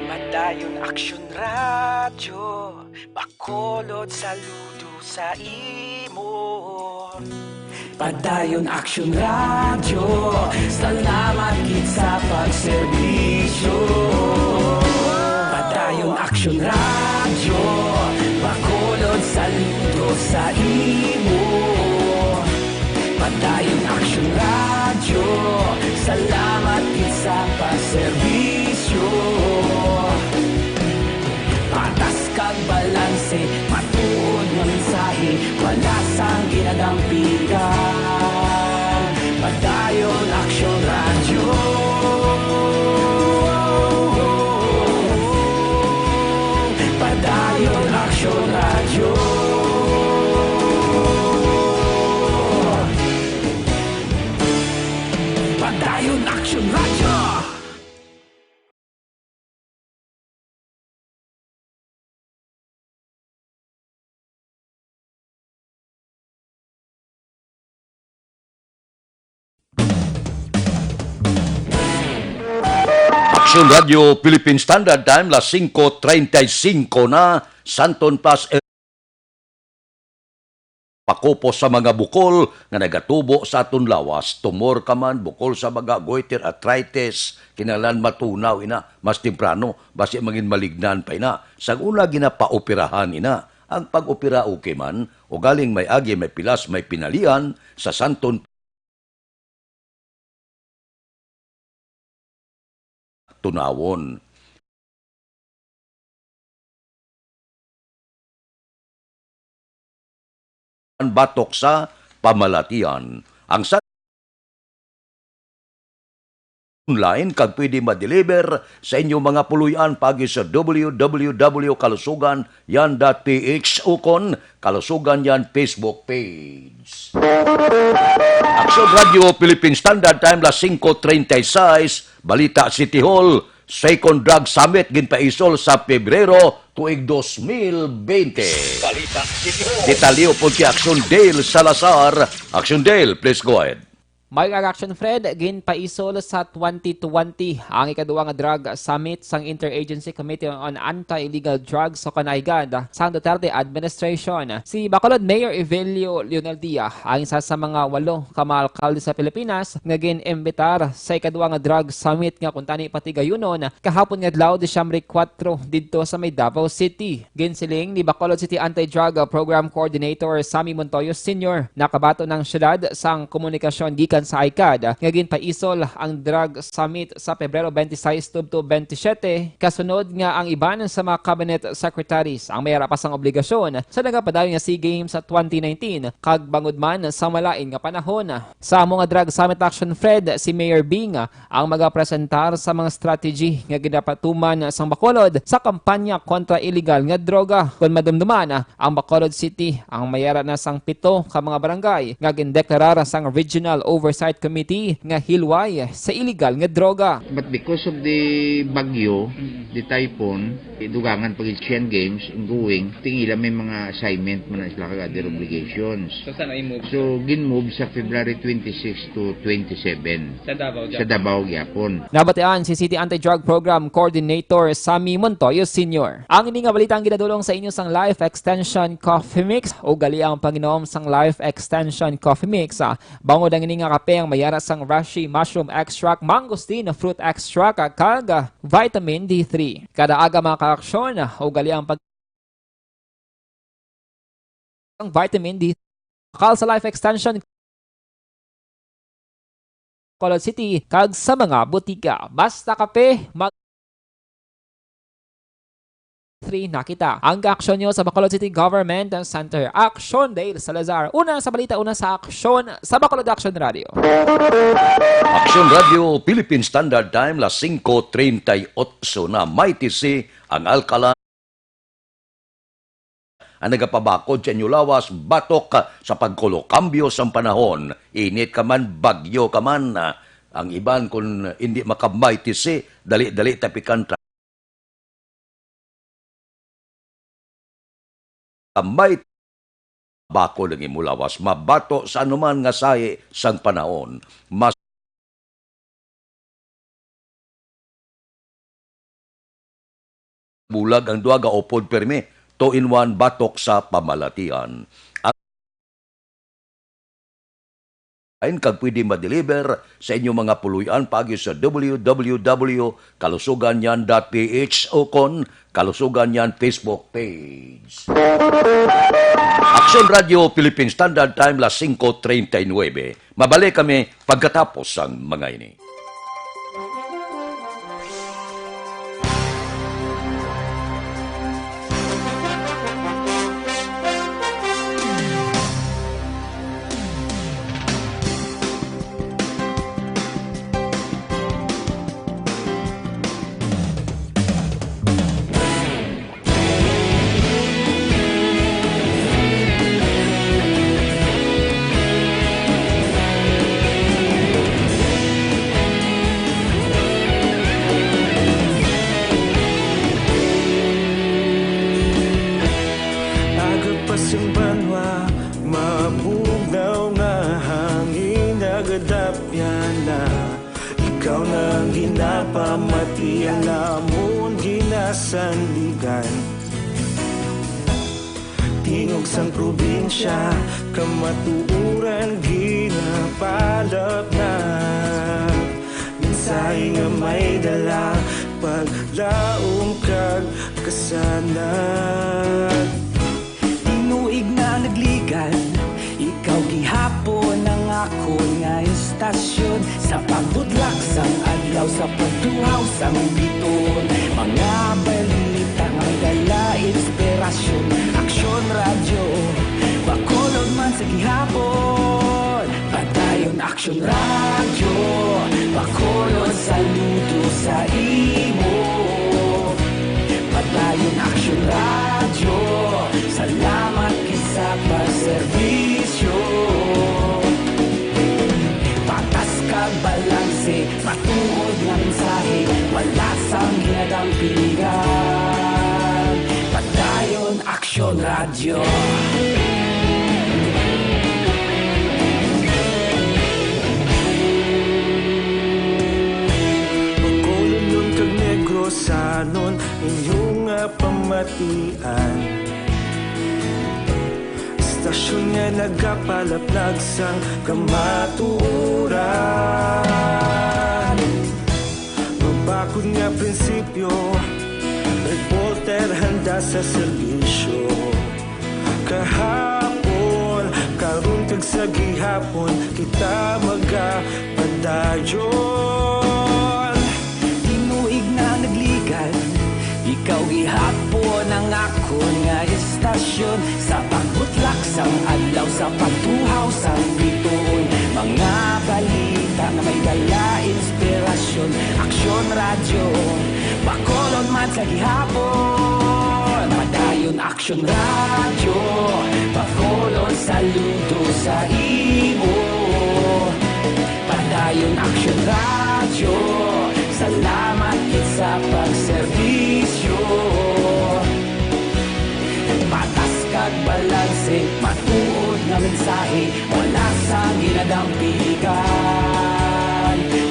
Padayon Action Radio, Bacolod, saludo sa imo. Padayon Action Radio, salamat gid sa pagserbisyo. Padayon Action Radio, Bacolod, saludo sa imo. Padayon Action Radio, salamat gid sa pagserbisyo. Patas kag balanse, matuod nga mensahe, wala sang ginadampigan. Padayon Action Radio. Padayon Action Radio. Padayon Action Radio. Action Radio Philippine Standard Time, las singko treinta y cinco na, Santon Plus, pakupos sa mga bukol nga nagatubo sa aton lawas, tumor ka man, bukol sa baga, goiter, arthritis, kinahanglan matunaw ina mas temprano, basi mangin malignan pa ina. Sa una ginapaoperahan ina. Ang pag-opera okay man, ugaling may agi, may pilas, may pinalian, sa Santon tunawon. Batok sa pamalatian. Ang sa online kag pwede ma-deliver sa inyo mga puloy-an paagi sa W W W kalusugan yan dot P H ukon Kalusugan Yan Facebook page. Aksyon Radio Philippine Standard Time, las singko treinta y seis, Balita City Hall, Second Drug Summit ginpaisol sa Pebrero tuig dos mil bente. Balita City Hall. Detalye upod kay Aksyon Dale Salazar. Aksyon Dale, please go ahead. Maayong aga, Action Fred, ginpaisol sa twenty twenty ang ikaduha nga Drug Summit sang Interagency Committee on Anti-Illegal Drugs o kan IGAD sang Duterte administration. Si Bacolod Mayor Evelio Leonel Dia ang isa sa mga walo ka mga alkalde sa Pilipinas nga gin-imbitar sa ikaduha nga Drug Summit nga kuntani patigayunon kahapon nga adlaw, Disyembre kuwatro, didto sa may Davao City. Ginsiling ni Bacolod City Anti-Drug Program Coordinator Sammy Montoyo Senior, nakabaton ang siyudad sang komunikasyon gikan sa ICAD nga ginpaisol ang Drug Summit sa Pebrero twenty-six tubtob twenty-siyete, kasunod nga ang iban sa mga cabinet secretaries ang may ara pa sang obligasyon sa nagapadayon nga SEA Games sa twenty nineteen kag bangod man sa malain nga panahon. Sa amo nga Drug Summit, Action Fred, si Mayor Bing ang magapresentar sa mga strategy nga ginapatuman sang Bacolod sa kampanya kontra iligal nga droga. Kon madumduman, ang Bacolod City ang may ara na sang pito ka mga barangay nga gindeklarar sang Regional Oversight Committee nga hilway sa illegal nga droga. But because of the bagyo, the typhoon, dugangan pa gid Asian Games ongoing, tingila may mga assignment man na sila kag other obligations. So, saan i-move, So, sir? Gin-move sa February twenty-six to twenty-seven. Sa Davao, Sa Davao. Davao gyapon. Nabatian si City Anti-Drug Program Coordinator Sammy Montoyo Senior. Ang ini nga balita ang ginadulong sa inyo sang Life Extension Coffee Mix. Ugali ang panginom sang Life Extension Coffee Mix, ah, bangod ang ini nga kape ang may ara sang reishi, mushroom extract, mangosteen fruit extract, ah, kag, ah, vitamin D three. Kada aga, mga kaaksyon, ah, ugali ang pag- ang vitamin D. Call sa Life Extension, Bacolod City, kag sa mga butika. Basta kape, mag- three na kita. Ang aksyon nyo sa Bacolod City Government Center. Aksyon, Dale Salazar. Una sa balita, una sa aksyon sa Bacolod Action Radio. Aksyon Radio, Philippine Standard Time, las singko treinta y ocho na. May tisi ang alkalan ang nagapabakod sa inyo lawas batok sa pagkulo, kambyo sang panahon, init ka man, bagyo ka man. Ang iban, kun hindi maka-may tisi, dali-dali tapikan ta. May bakod ang imo lawas, mabato sa anuman nga sahi sang panahon. Mas bulag ang duha, gaupod pirmi, two-in-one batok sa pamalatian. Ang, kag pwede ma-deliver sa inyong mga puloy-an paagi sa W W W kalusugan niyan dot P H o kon Kalusugan Niyan Facebook page. Aksyon Radio Philippine Standard Time, las singko treinta y nuebe. Mabalik kami pagkatapos sang mga ini. Aga pa sing banwa, mabugnaw nga hangin, nagadapyan na. Ikaw na ang ginapamati, ang amon ginasandigan. Tingog sang probinsya, kamatuoran ginapalapnag. Mensahe nga may dala, paglaom kag kasanag. Tinuig na nagligad, ikaw gihapon ang akon nga istasyon. Sa pagbutlak sang adlaw, sa pagtuhaw sang bituon, mga balita nga may dala inspirasyon. Aksyon Radyo, Bacolod man sa gihapon. Padayon Aksyon Radyo, Bacolod, saludo sa imo. Padayon Aksyon Radyo, salamat gid sa pagserbisyo. Patas kag balanse, matuod nga mensahe, wala sang ginadampingan. Padayon Aksyon Radyo. Bacolodnon kag Negrosanon, inyo nga pamatian. Istasyon nga nagapalaplag sang kamatuoran. Mabakod nga prinsipyo, reporter handa sa serbisyo. Kahapon, karon kag sa gihapon, kita magapadayon. Tinuig na nagligad, ikaw gihapon ang akon nga istasyon. Sa pagbutlak sang adlaw, sa pagtuhaw sang bituon, mga balita nga may dala inspirasyon. Aksyon Radyo, Bacolod man sa gihapon. Padayon Aksyon Radyo, Bacolod, saludo sa imo. Ayon Aksyon Radyo, salamat gid sa pagserbisyo. Patas kag balanse, matuod nga mensahe, wala sang ginadampigan.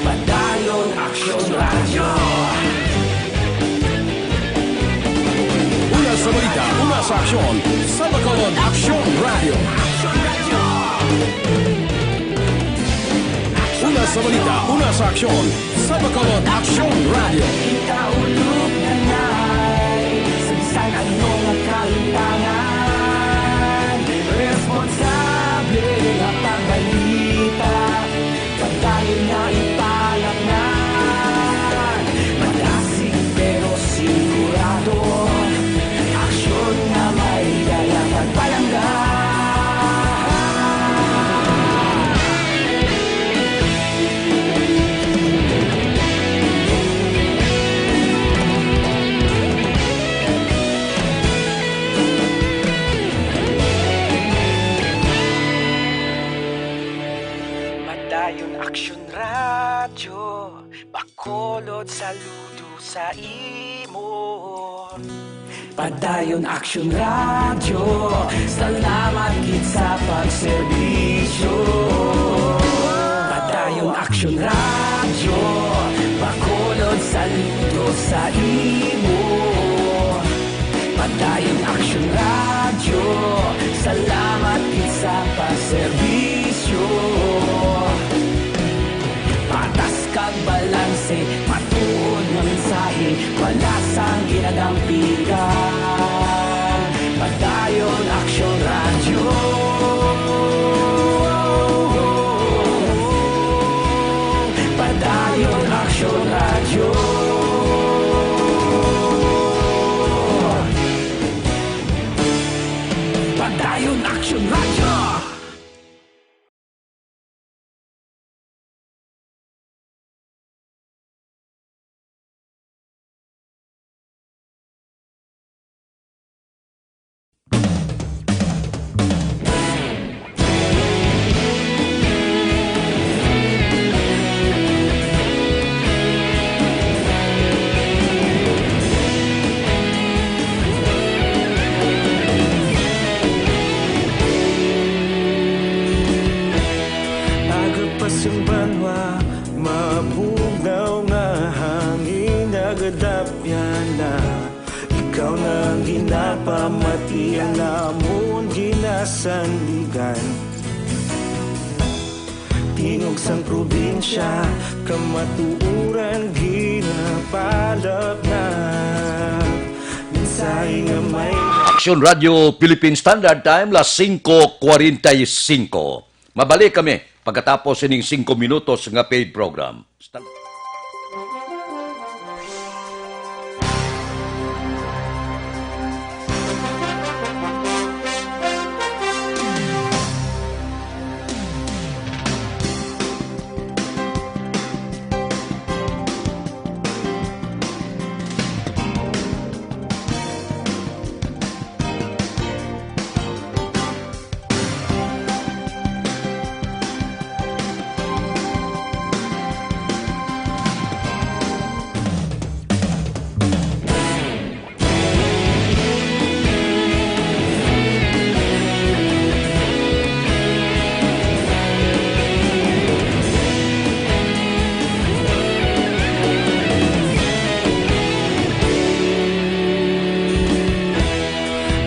Padayon Aksyon Radyo. Una sa balita, una sa aksyon, sa Bacolod Aksyon Radyo. Una sa balita, una sa aksyon, sa Bacolod Aksyon Radyo. Kaulog na nay, sa bisan ano nga kahimtangan, responsable nga pagbalita, padayon nga ipalatnan. Madasig pero sigurado, aksyon nga may dala pagpalangga. Padayon Aksyon Radyo, Bacolod, saludo sa imo. Padayon Aksyon Radyo, salamat gid sa pagserbisyo. Padayon Aksyon Radyo, Bacolod, saludo sa imo. Padayon Aksyon Radyo, salamat gid sa pagserbisyo. Patas kag balanse, matuod nga mensahe, wala sang ginadampigan. Padayon Aksyon Radyo. Padayon Aksyon Radyo. Padayon Aksyon Radyo. Aga pa sing banwa, mabugnaw nga hangin nagadapyan na. Ikaw na ang ginapamati, ang amon ginasandigan. Tingog sang probinsya, kamatuoran ginapalapnag. Mensahe nga may Aksyon Radyo Philippine Standard Time, las singko kwarenta y singko. Mabalik kami pagkatapos sining singko minutos nga paid program. Stand-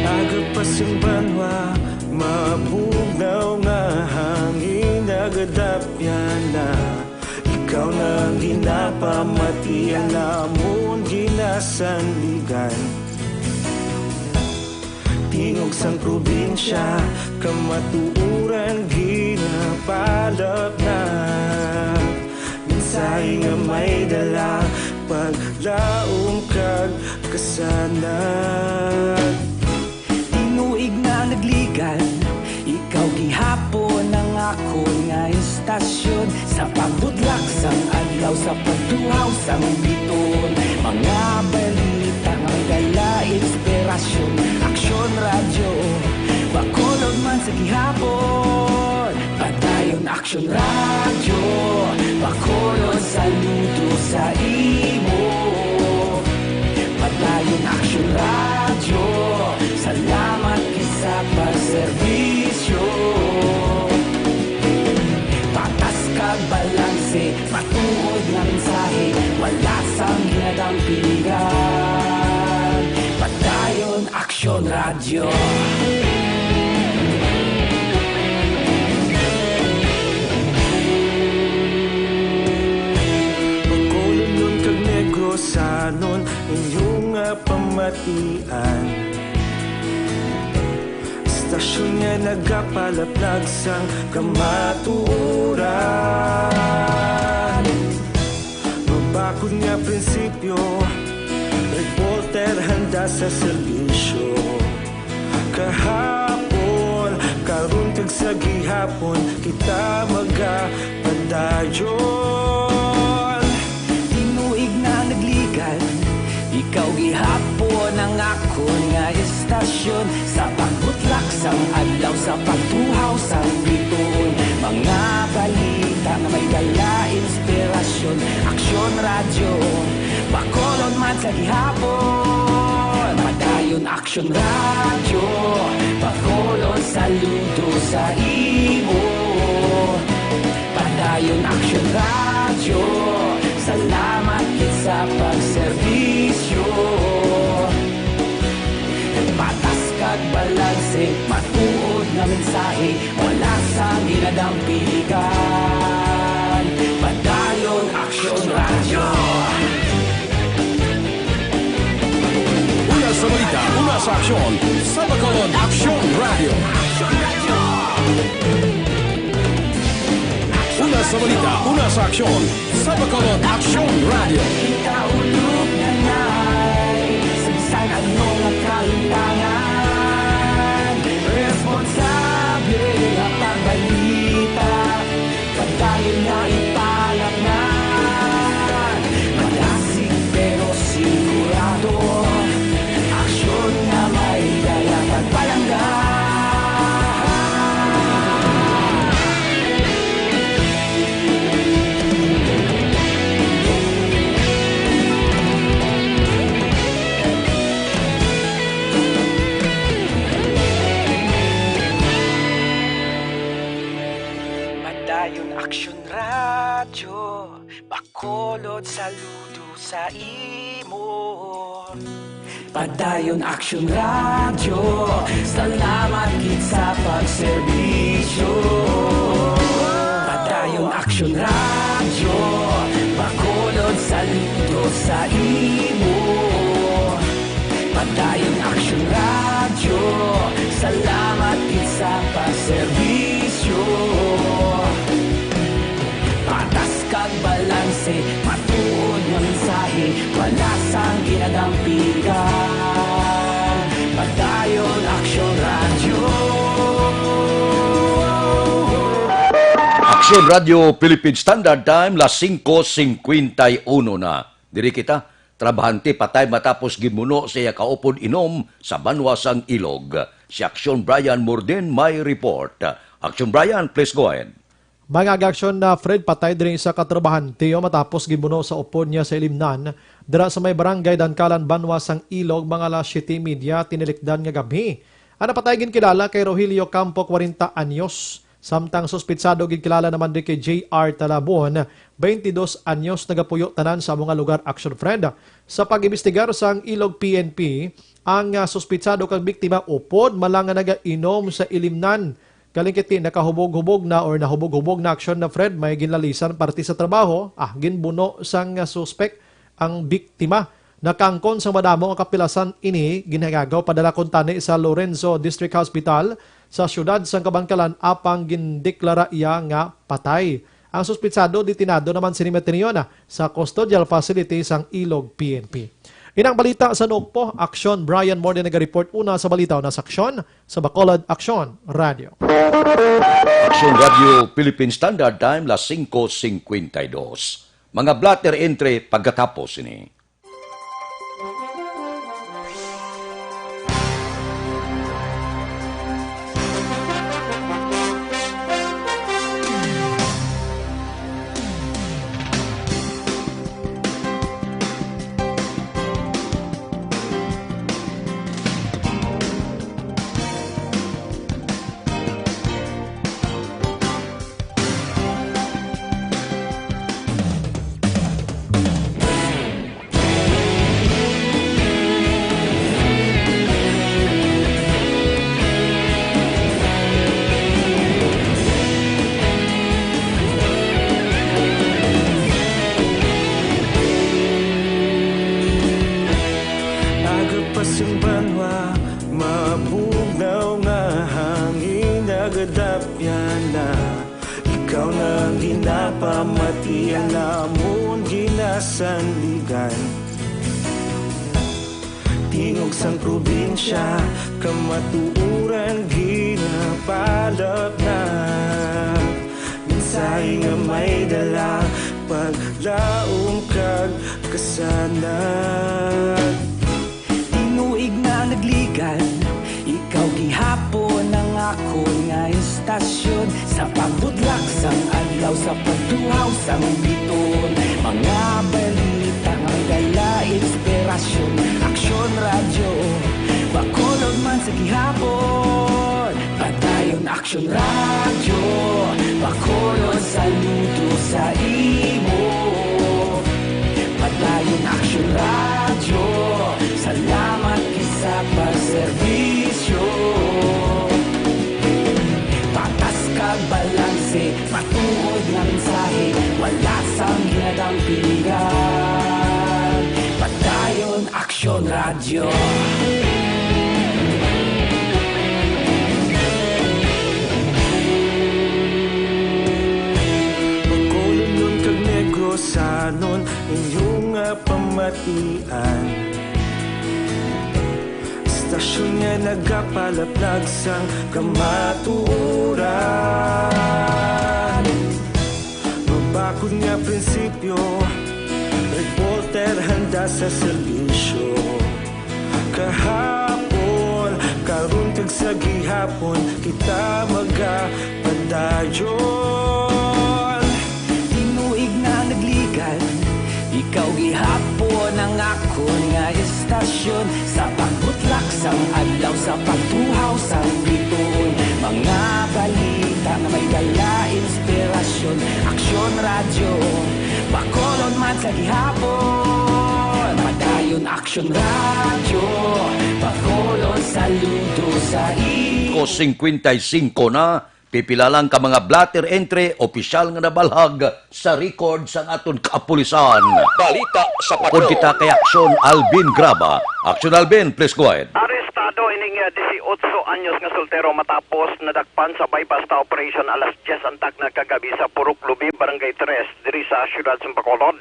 Aga pa sing banwa, mabugnaw nga hangin nagadapyan na. Ikaw na ang ginapamati, ang amon ginasandigan. Tingog sang probinsya, kamatuoran ginapalapnag. Mensahe nga may dala, paglaom kag kasanag. Tinuig na nagligan, ikaw gihapon ang akon nga istasyon. Sa pagbudlak sang adlaw, sa pagtuhaw sang biton, mga balita nga may dala inspirasyon. Aksyon Radyo, Bacolod man sa gihapon. Padayon Aksyon Radyo, Bacolod, saludo sa imo. Padayon Aksyon Radyo, salamat gid sa pagserbisyo. Patas kag balanse, matuod nga mensahe, wala sang ginadampigan. Padayon Aksyon Radyo. Bacolodnon kag Negrosanon, inyo nga pamatian. Estasyon nga nagapalaplag sang kamatuoran. Mabakod nga prinsipyo, reporter handa sa serbisyo. Kahapon, karon, kag sa gihapon, kita magapadayon. Tinuig na nagligan, ikaw gihapon ang akon nga estasyon. Sa pagbutlak sang adlaw, sa pagtuhaw sang bituon, mga balita nga may dala inspirasyon. Aksyon Radyo, Bacolod man sa gihapon. Padayon Aksyon Radyo, Bacolod, saludo sa imo. Padayon Aksyon Radyo, salamat gid sa pagserbisyo. Patas kag balanse, matuod nga mensahe, wala sang ginadampigan. Padayon Aksyon Radyo. Una sa balita, una sa aksyon, sa Bacolod Aksyon Radyo. Una sa balita, una sa aksyon, sa Bacolod Aksyon Radyo. Kita ulog na nay, sa bisan ano nga kalimtangan, responsable nga pagbalita, padayon nga ipalapnan. Madasig pero sigurado, aksyon nga may dala kag palangga. Padayon Aksyon Radyo, Bacolod, saludo sa imo. Padayon Aksyon Radyo, salamat gid sa pagserbisyo. Padayon Aksyon Radyo, Bacolod, saludo sa imo. Padayon Aksyon Radyo, salamat gid sa pagserbisyo. Patas kag balanse, matuod nga mensahe, wala sang ginadampigan. Padayon Aksyon Radyo. Aksyon Radyo Philippine Standard Time, las singko singkwenta y uno na. Diri kita, trabahante patay matapos ginbuno sa iya kaupod inom sa banwa sang Ilog. Si Aksyon Brian Morden may report. Aksyon Brian, please go ahead. Mga aga-aksyon, na Fred, patay diri isa ka trabahante, o, matapos ginbuno sa upod niya sa ilimnan dira sa may barangay Dankalan, banwa sang Ilog, mga alas siyete y media tinilikdan nga gabhi. Ang napatay ginkilala kay Rogelio Campo, kwarenta anyos, samtang suspitsado ginkilala naman diri kay J R Talabon, twenty dos anyos, nagapuyo tanan sa amo nga lugar, Action Friend. Sa pag-imbestigar sang Ilog P N P, ang, ah, suspitsado kag biktima upod man lang nga nagainom sa ilimnan. Galing kiti nakahubog-hubog na or nahubog-hubog na, Action na Fred, may ginlalisan parte sa trabaho, ah, ginbuno sang, ah, suspek ang biktima. Nakaangkon sa madamo nga kapilasan ini, ginhagagaw padala kuntani sa Lorenzo District Hospital sa siyudad sang Kabankalan, apang gindeklara iya nga patay. Ang suspitsado detinado naman sini, matenyon sa custodial facility sang Ilog P N P. Inang balita sa Nokpo, Aksyon Brian Morden nagareport. Una sa balita, una sa aksyon, sa Bacolod Aksyon Radio. Aksyon Radio Philippine Standard Time, las singko singkwenta y dos. Mga blotter entry pagkatapos ini. Ang ginapamatian namon ginasandigan. Tingog sang probinsya, kamatuoran ginapalapnag. Mensahe nga may dala, paglaom kag kasanag. Tinuig nga nagligan, ikaw gihapon ang akon nga istasyon. Sa pagbutlak sang adlaw, sa pagtuhaw sang biton, mga balita nga may dala inspirasyon. Aksyon Radyo, Bacolod man sa gihapon. Padayon Aksyon Radyo, Bacolod, saludo sa imo. Padayon Aksyon Radyo, salamat gid sa pagserbisyo. Patas kag balanse, matuod nga mensahe, wala sang ginadampingan. Padayon Aksyon Radyo. Bacolodnon kag Negrosanon, inyo nga pamatian. Istasyon nga nagapalaplag sang kamatuoran. Mabakod nga prinsipyo, reporter handa sa serbisyo. Kahapon, karon kag sa gihapon, kita magapadayon. Tinuig nga nagligan, ikaw gihapon ang akon nga istasyon. Sa pagbutlak sang adlaw, sa pagtuhaw sang biton, mga balita nga may dala inspirasyon. Aksyon Radyo, Bacolod man sa gihapon. Padayon Aksyon Radyo, Bacolod, saludo sa imo. Ko singkwenta y singko na, pipila lang ka mga blotter entry, opisyal nga nabalhag sa record sang aton kapulisan. Balita sa Upod Patrol. Kita kay Aksyon Alvin Graba. Aksyon Alvin, please go ahead. Arestado ining, ah, disiotso anyos nga soltero matapos nadakpan sa buy-bust operation alas dyes ang takna kagabi sa Purok Lubi, Barangay Tres, diri sa siyudad sa Bacolod.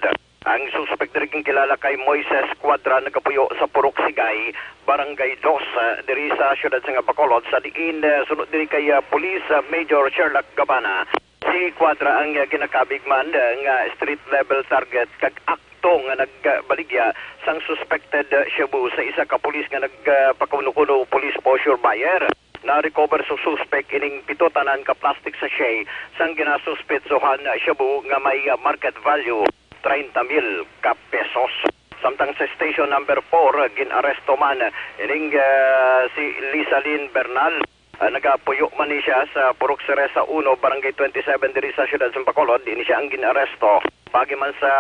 Ang suspek diri ginkilala kay Moises Cuadra, nagapuyo sa Purok Sigay, Barangay Dos, ah, diri sa siyudad sa Bacolod, sa diin, ah, suno diri kay, ah, Police, ah, Major Sherlock Gabana. Si Cuadra ang, ah, ginakabig man, ah, nga street level target kag akto nga nagbaligya sang suspected, ah, shabu sa isa ka pulis nga nagpakuno-kuno, police poseur buyer. Na-recover sa suspek ining pito tanan ka plastic sachet sang ginasuspetsohan shabu nga may, ah, market value treinta mil ka pesos. Samtang sa station number four, ah, gin-aresto man ining, ah, si Lisalin Bernal. Ah, nagapuyo man ni siya sa Purok Cereza uno, Barangay twenty-seven diri sa siyudad sa Bacolod. Ini siya ang gin-aresto. Paagi man sa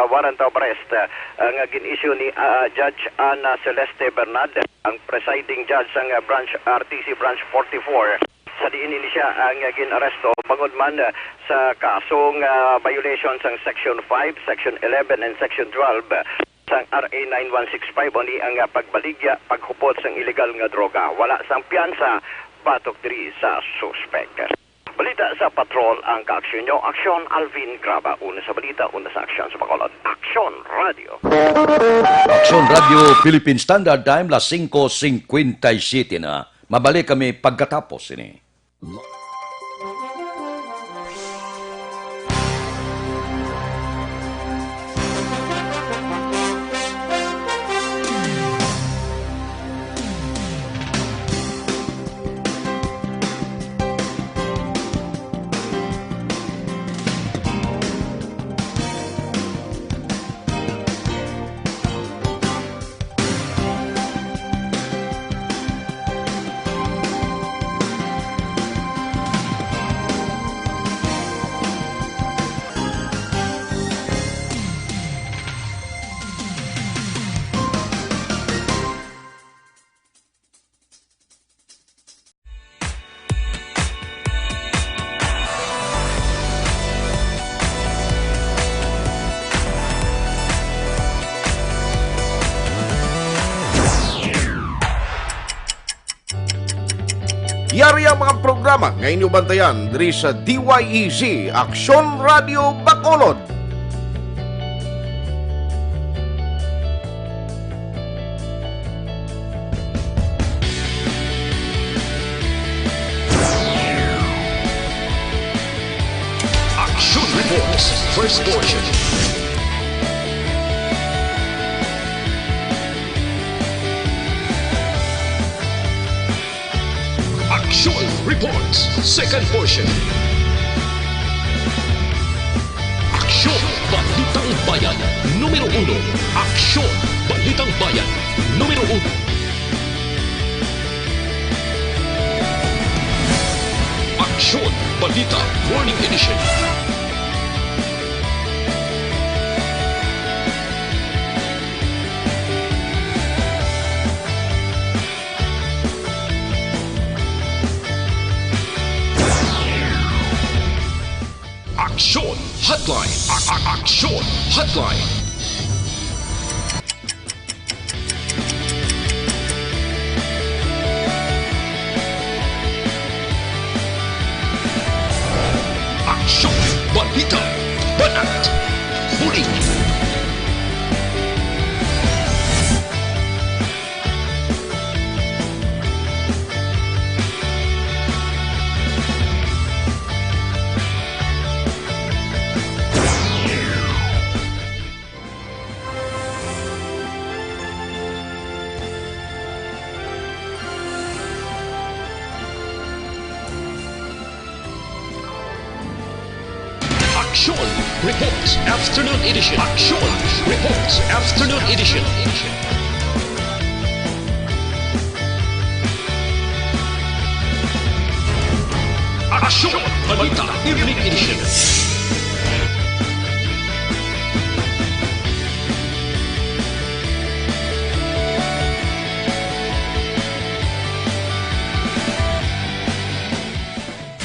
warrant of arrest, ah, nga gin-issue ni, ah, Judge Ana Celeste Bernal, ang presiding judge sang, ah, branch, R T C Branch forty-four, sa diin ini siya ang, ah, gin-aresto bangod man, ah, sa kasong, ah, violation sang Section five, Section eleven, and Section twelve, ah, sang R A nine one six five, o ni ang, ah, pagbaligya, paghupot sang iligal nga droga. Wala sang piyansa batok diri sa suspek. Balita sa Patrol ang kaaksyon nyo. Aksyon, Alvin Graba. Una sa balita, una sa aksyon sa Bacolod. Aksyon Radio. Aksyon Radio Philippine Standard Time, las singko singkwenta y siyete na. Mabalik kami pagkatapos ini. Yari ang mga programa nga inyo bantayan diri sa D Y E Z, Aksyon Radio Bacolod. Action Reports, first portion. Action Reports, second portion. Aksyon, Balitang Bayan, numero uno. Aksyon, Balitang Bayan, numero uno. Aksyon, Balita, Morning Edition. Aksyon Hotline. A- a- Aksyon Hotline. Aksyon Balita. Banat. Huli. Aksyon Reports Afternoon Edition. Aksyon Reports Afternoon Edition. Aksyon Balita Evening Edition.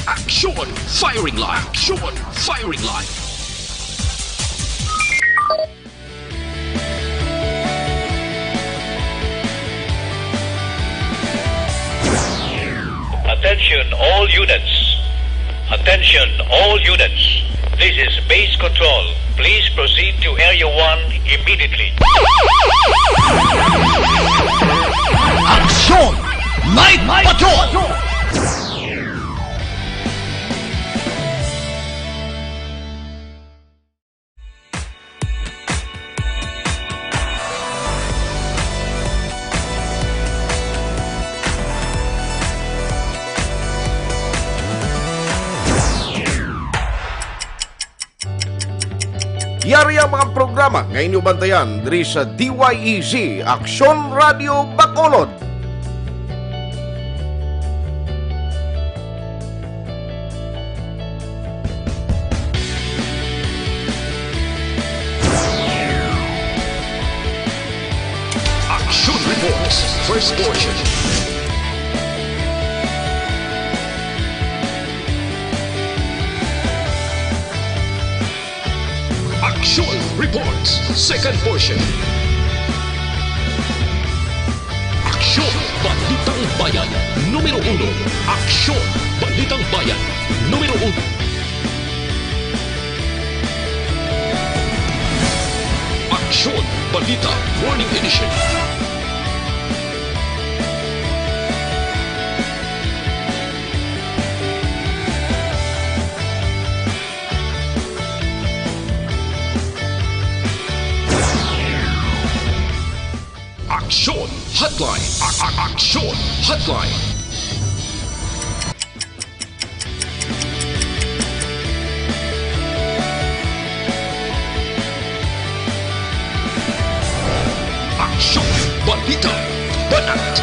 Aksyon Firing Line. Aksyon Firing Line. Attention all units. Attention all units. This is base control. Please proceed to Area one immediately. Aksyon! Night Patrol! Yari ang mga programa nga inyo bantayan diri sa D Y E Z, Aksyon Radio Bacolod. Action Reports, first portion. Action Reports, second portion. Aksyon, Balitang Bayan, numero uno. Aksyon, Balitang Bayan, numero uno. Aksyon, Balita, Morning Edition. Aksyon Hotline. A- a- Aksyon Hotline. Aksyon, balita, banat,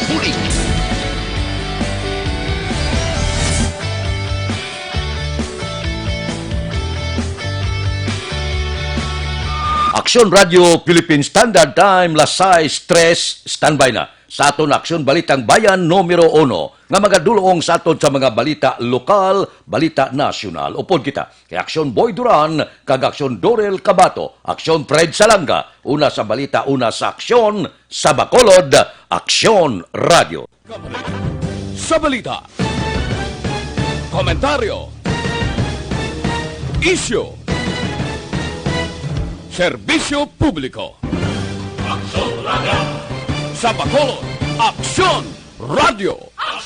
huli. Aksyon Radio Philippine Standard Time, las sais tres, standby na sa aton Aksyon Balitang Bayan numero uno, nga magadulong sa aton sa mga balita lokal, balita nasyonal. Upod kita kay Aksyon Boy Duran kag Aksyon Dorel Cabato, Aksyon Fred Salanga, una sa balita, una sa aksyon, sa Bacolod, Aksyon Radio. Sa balita, komentaryo, isyu, serbisyo publiko. Aksyon Radio. Sa Bacolod, Aksyon Radio.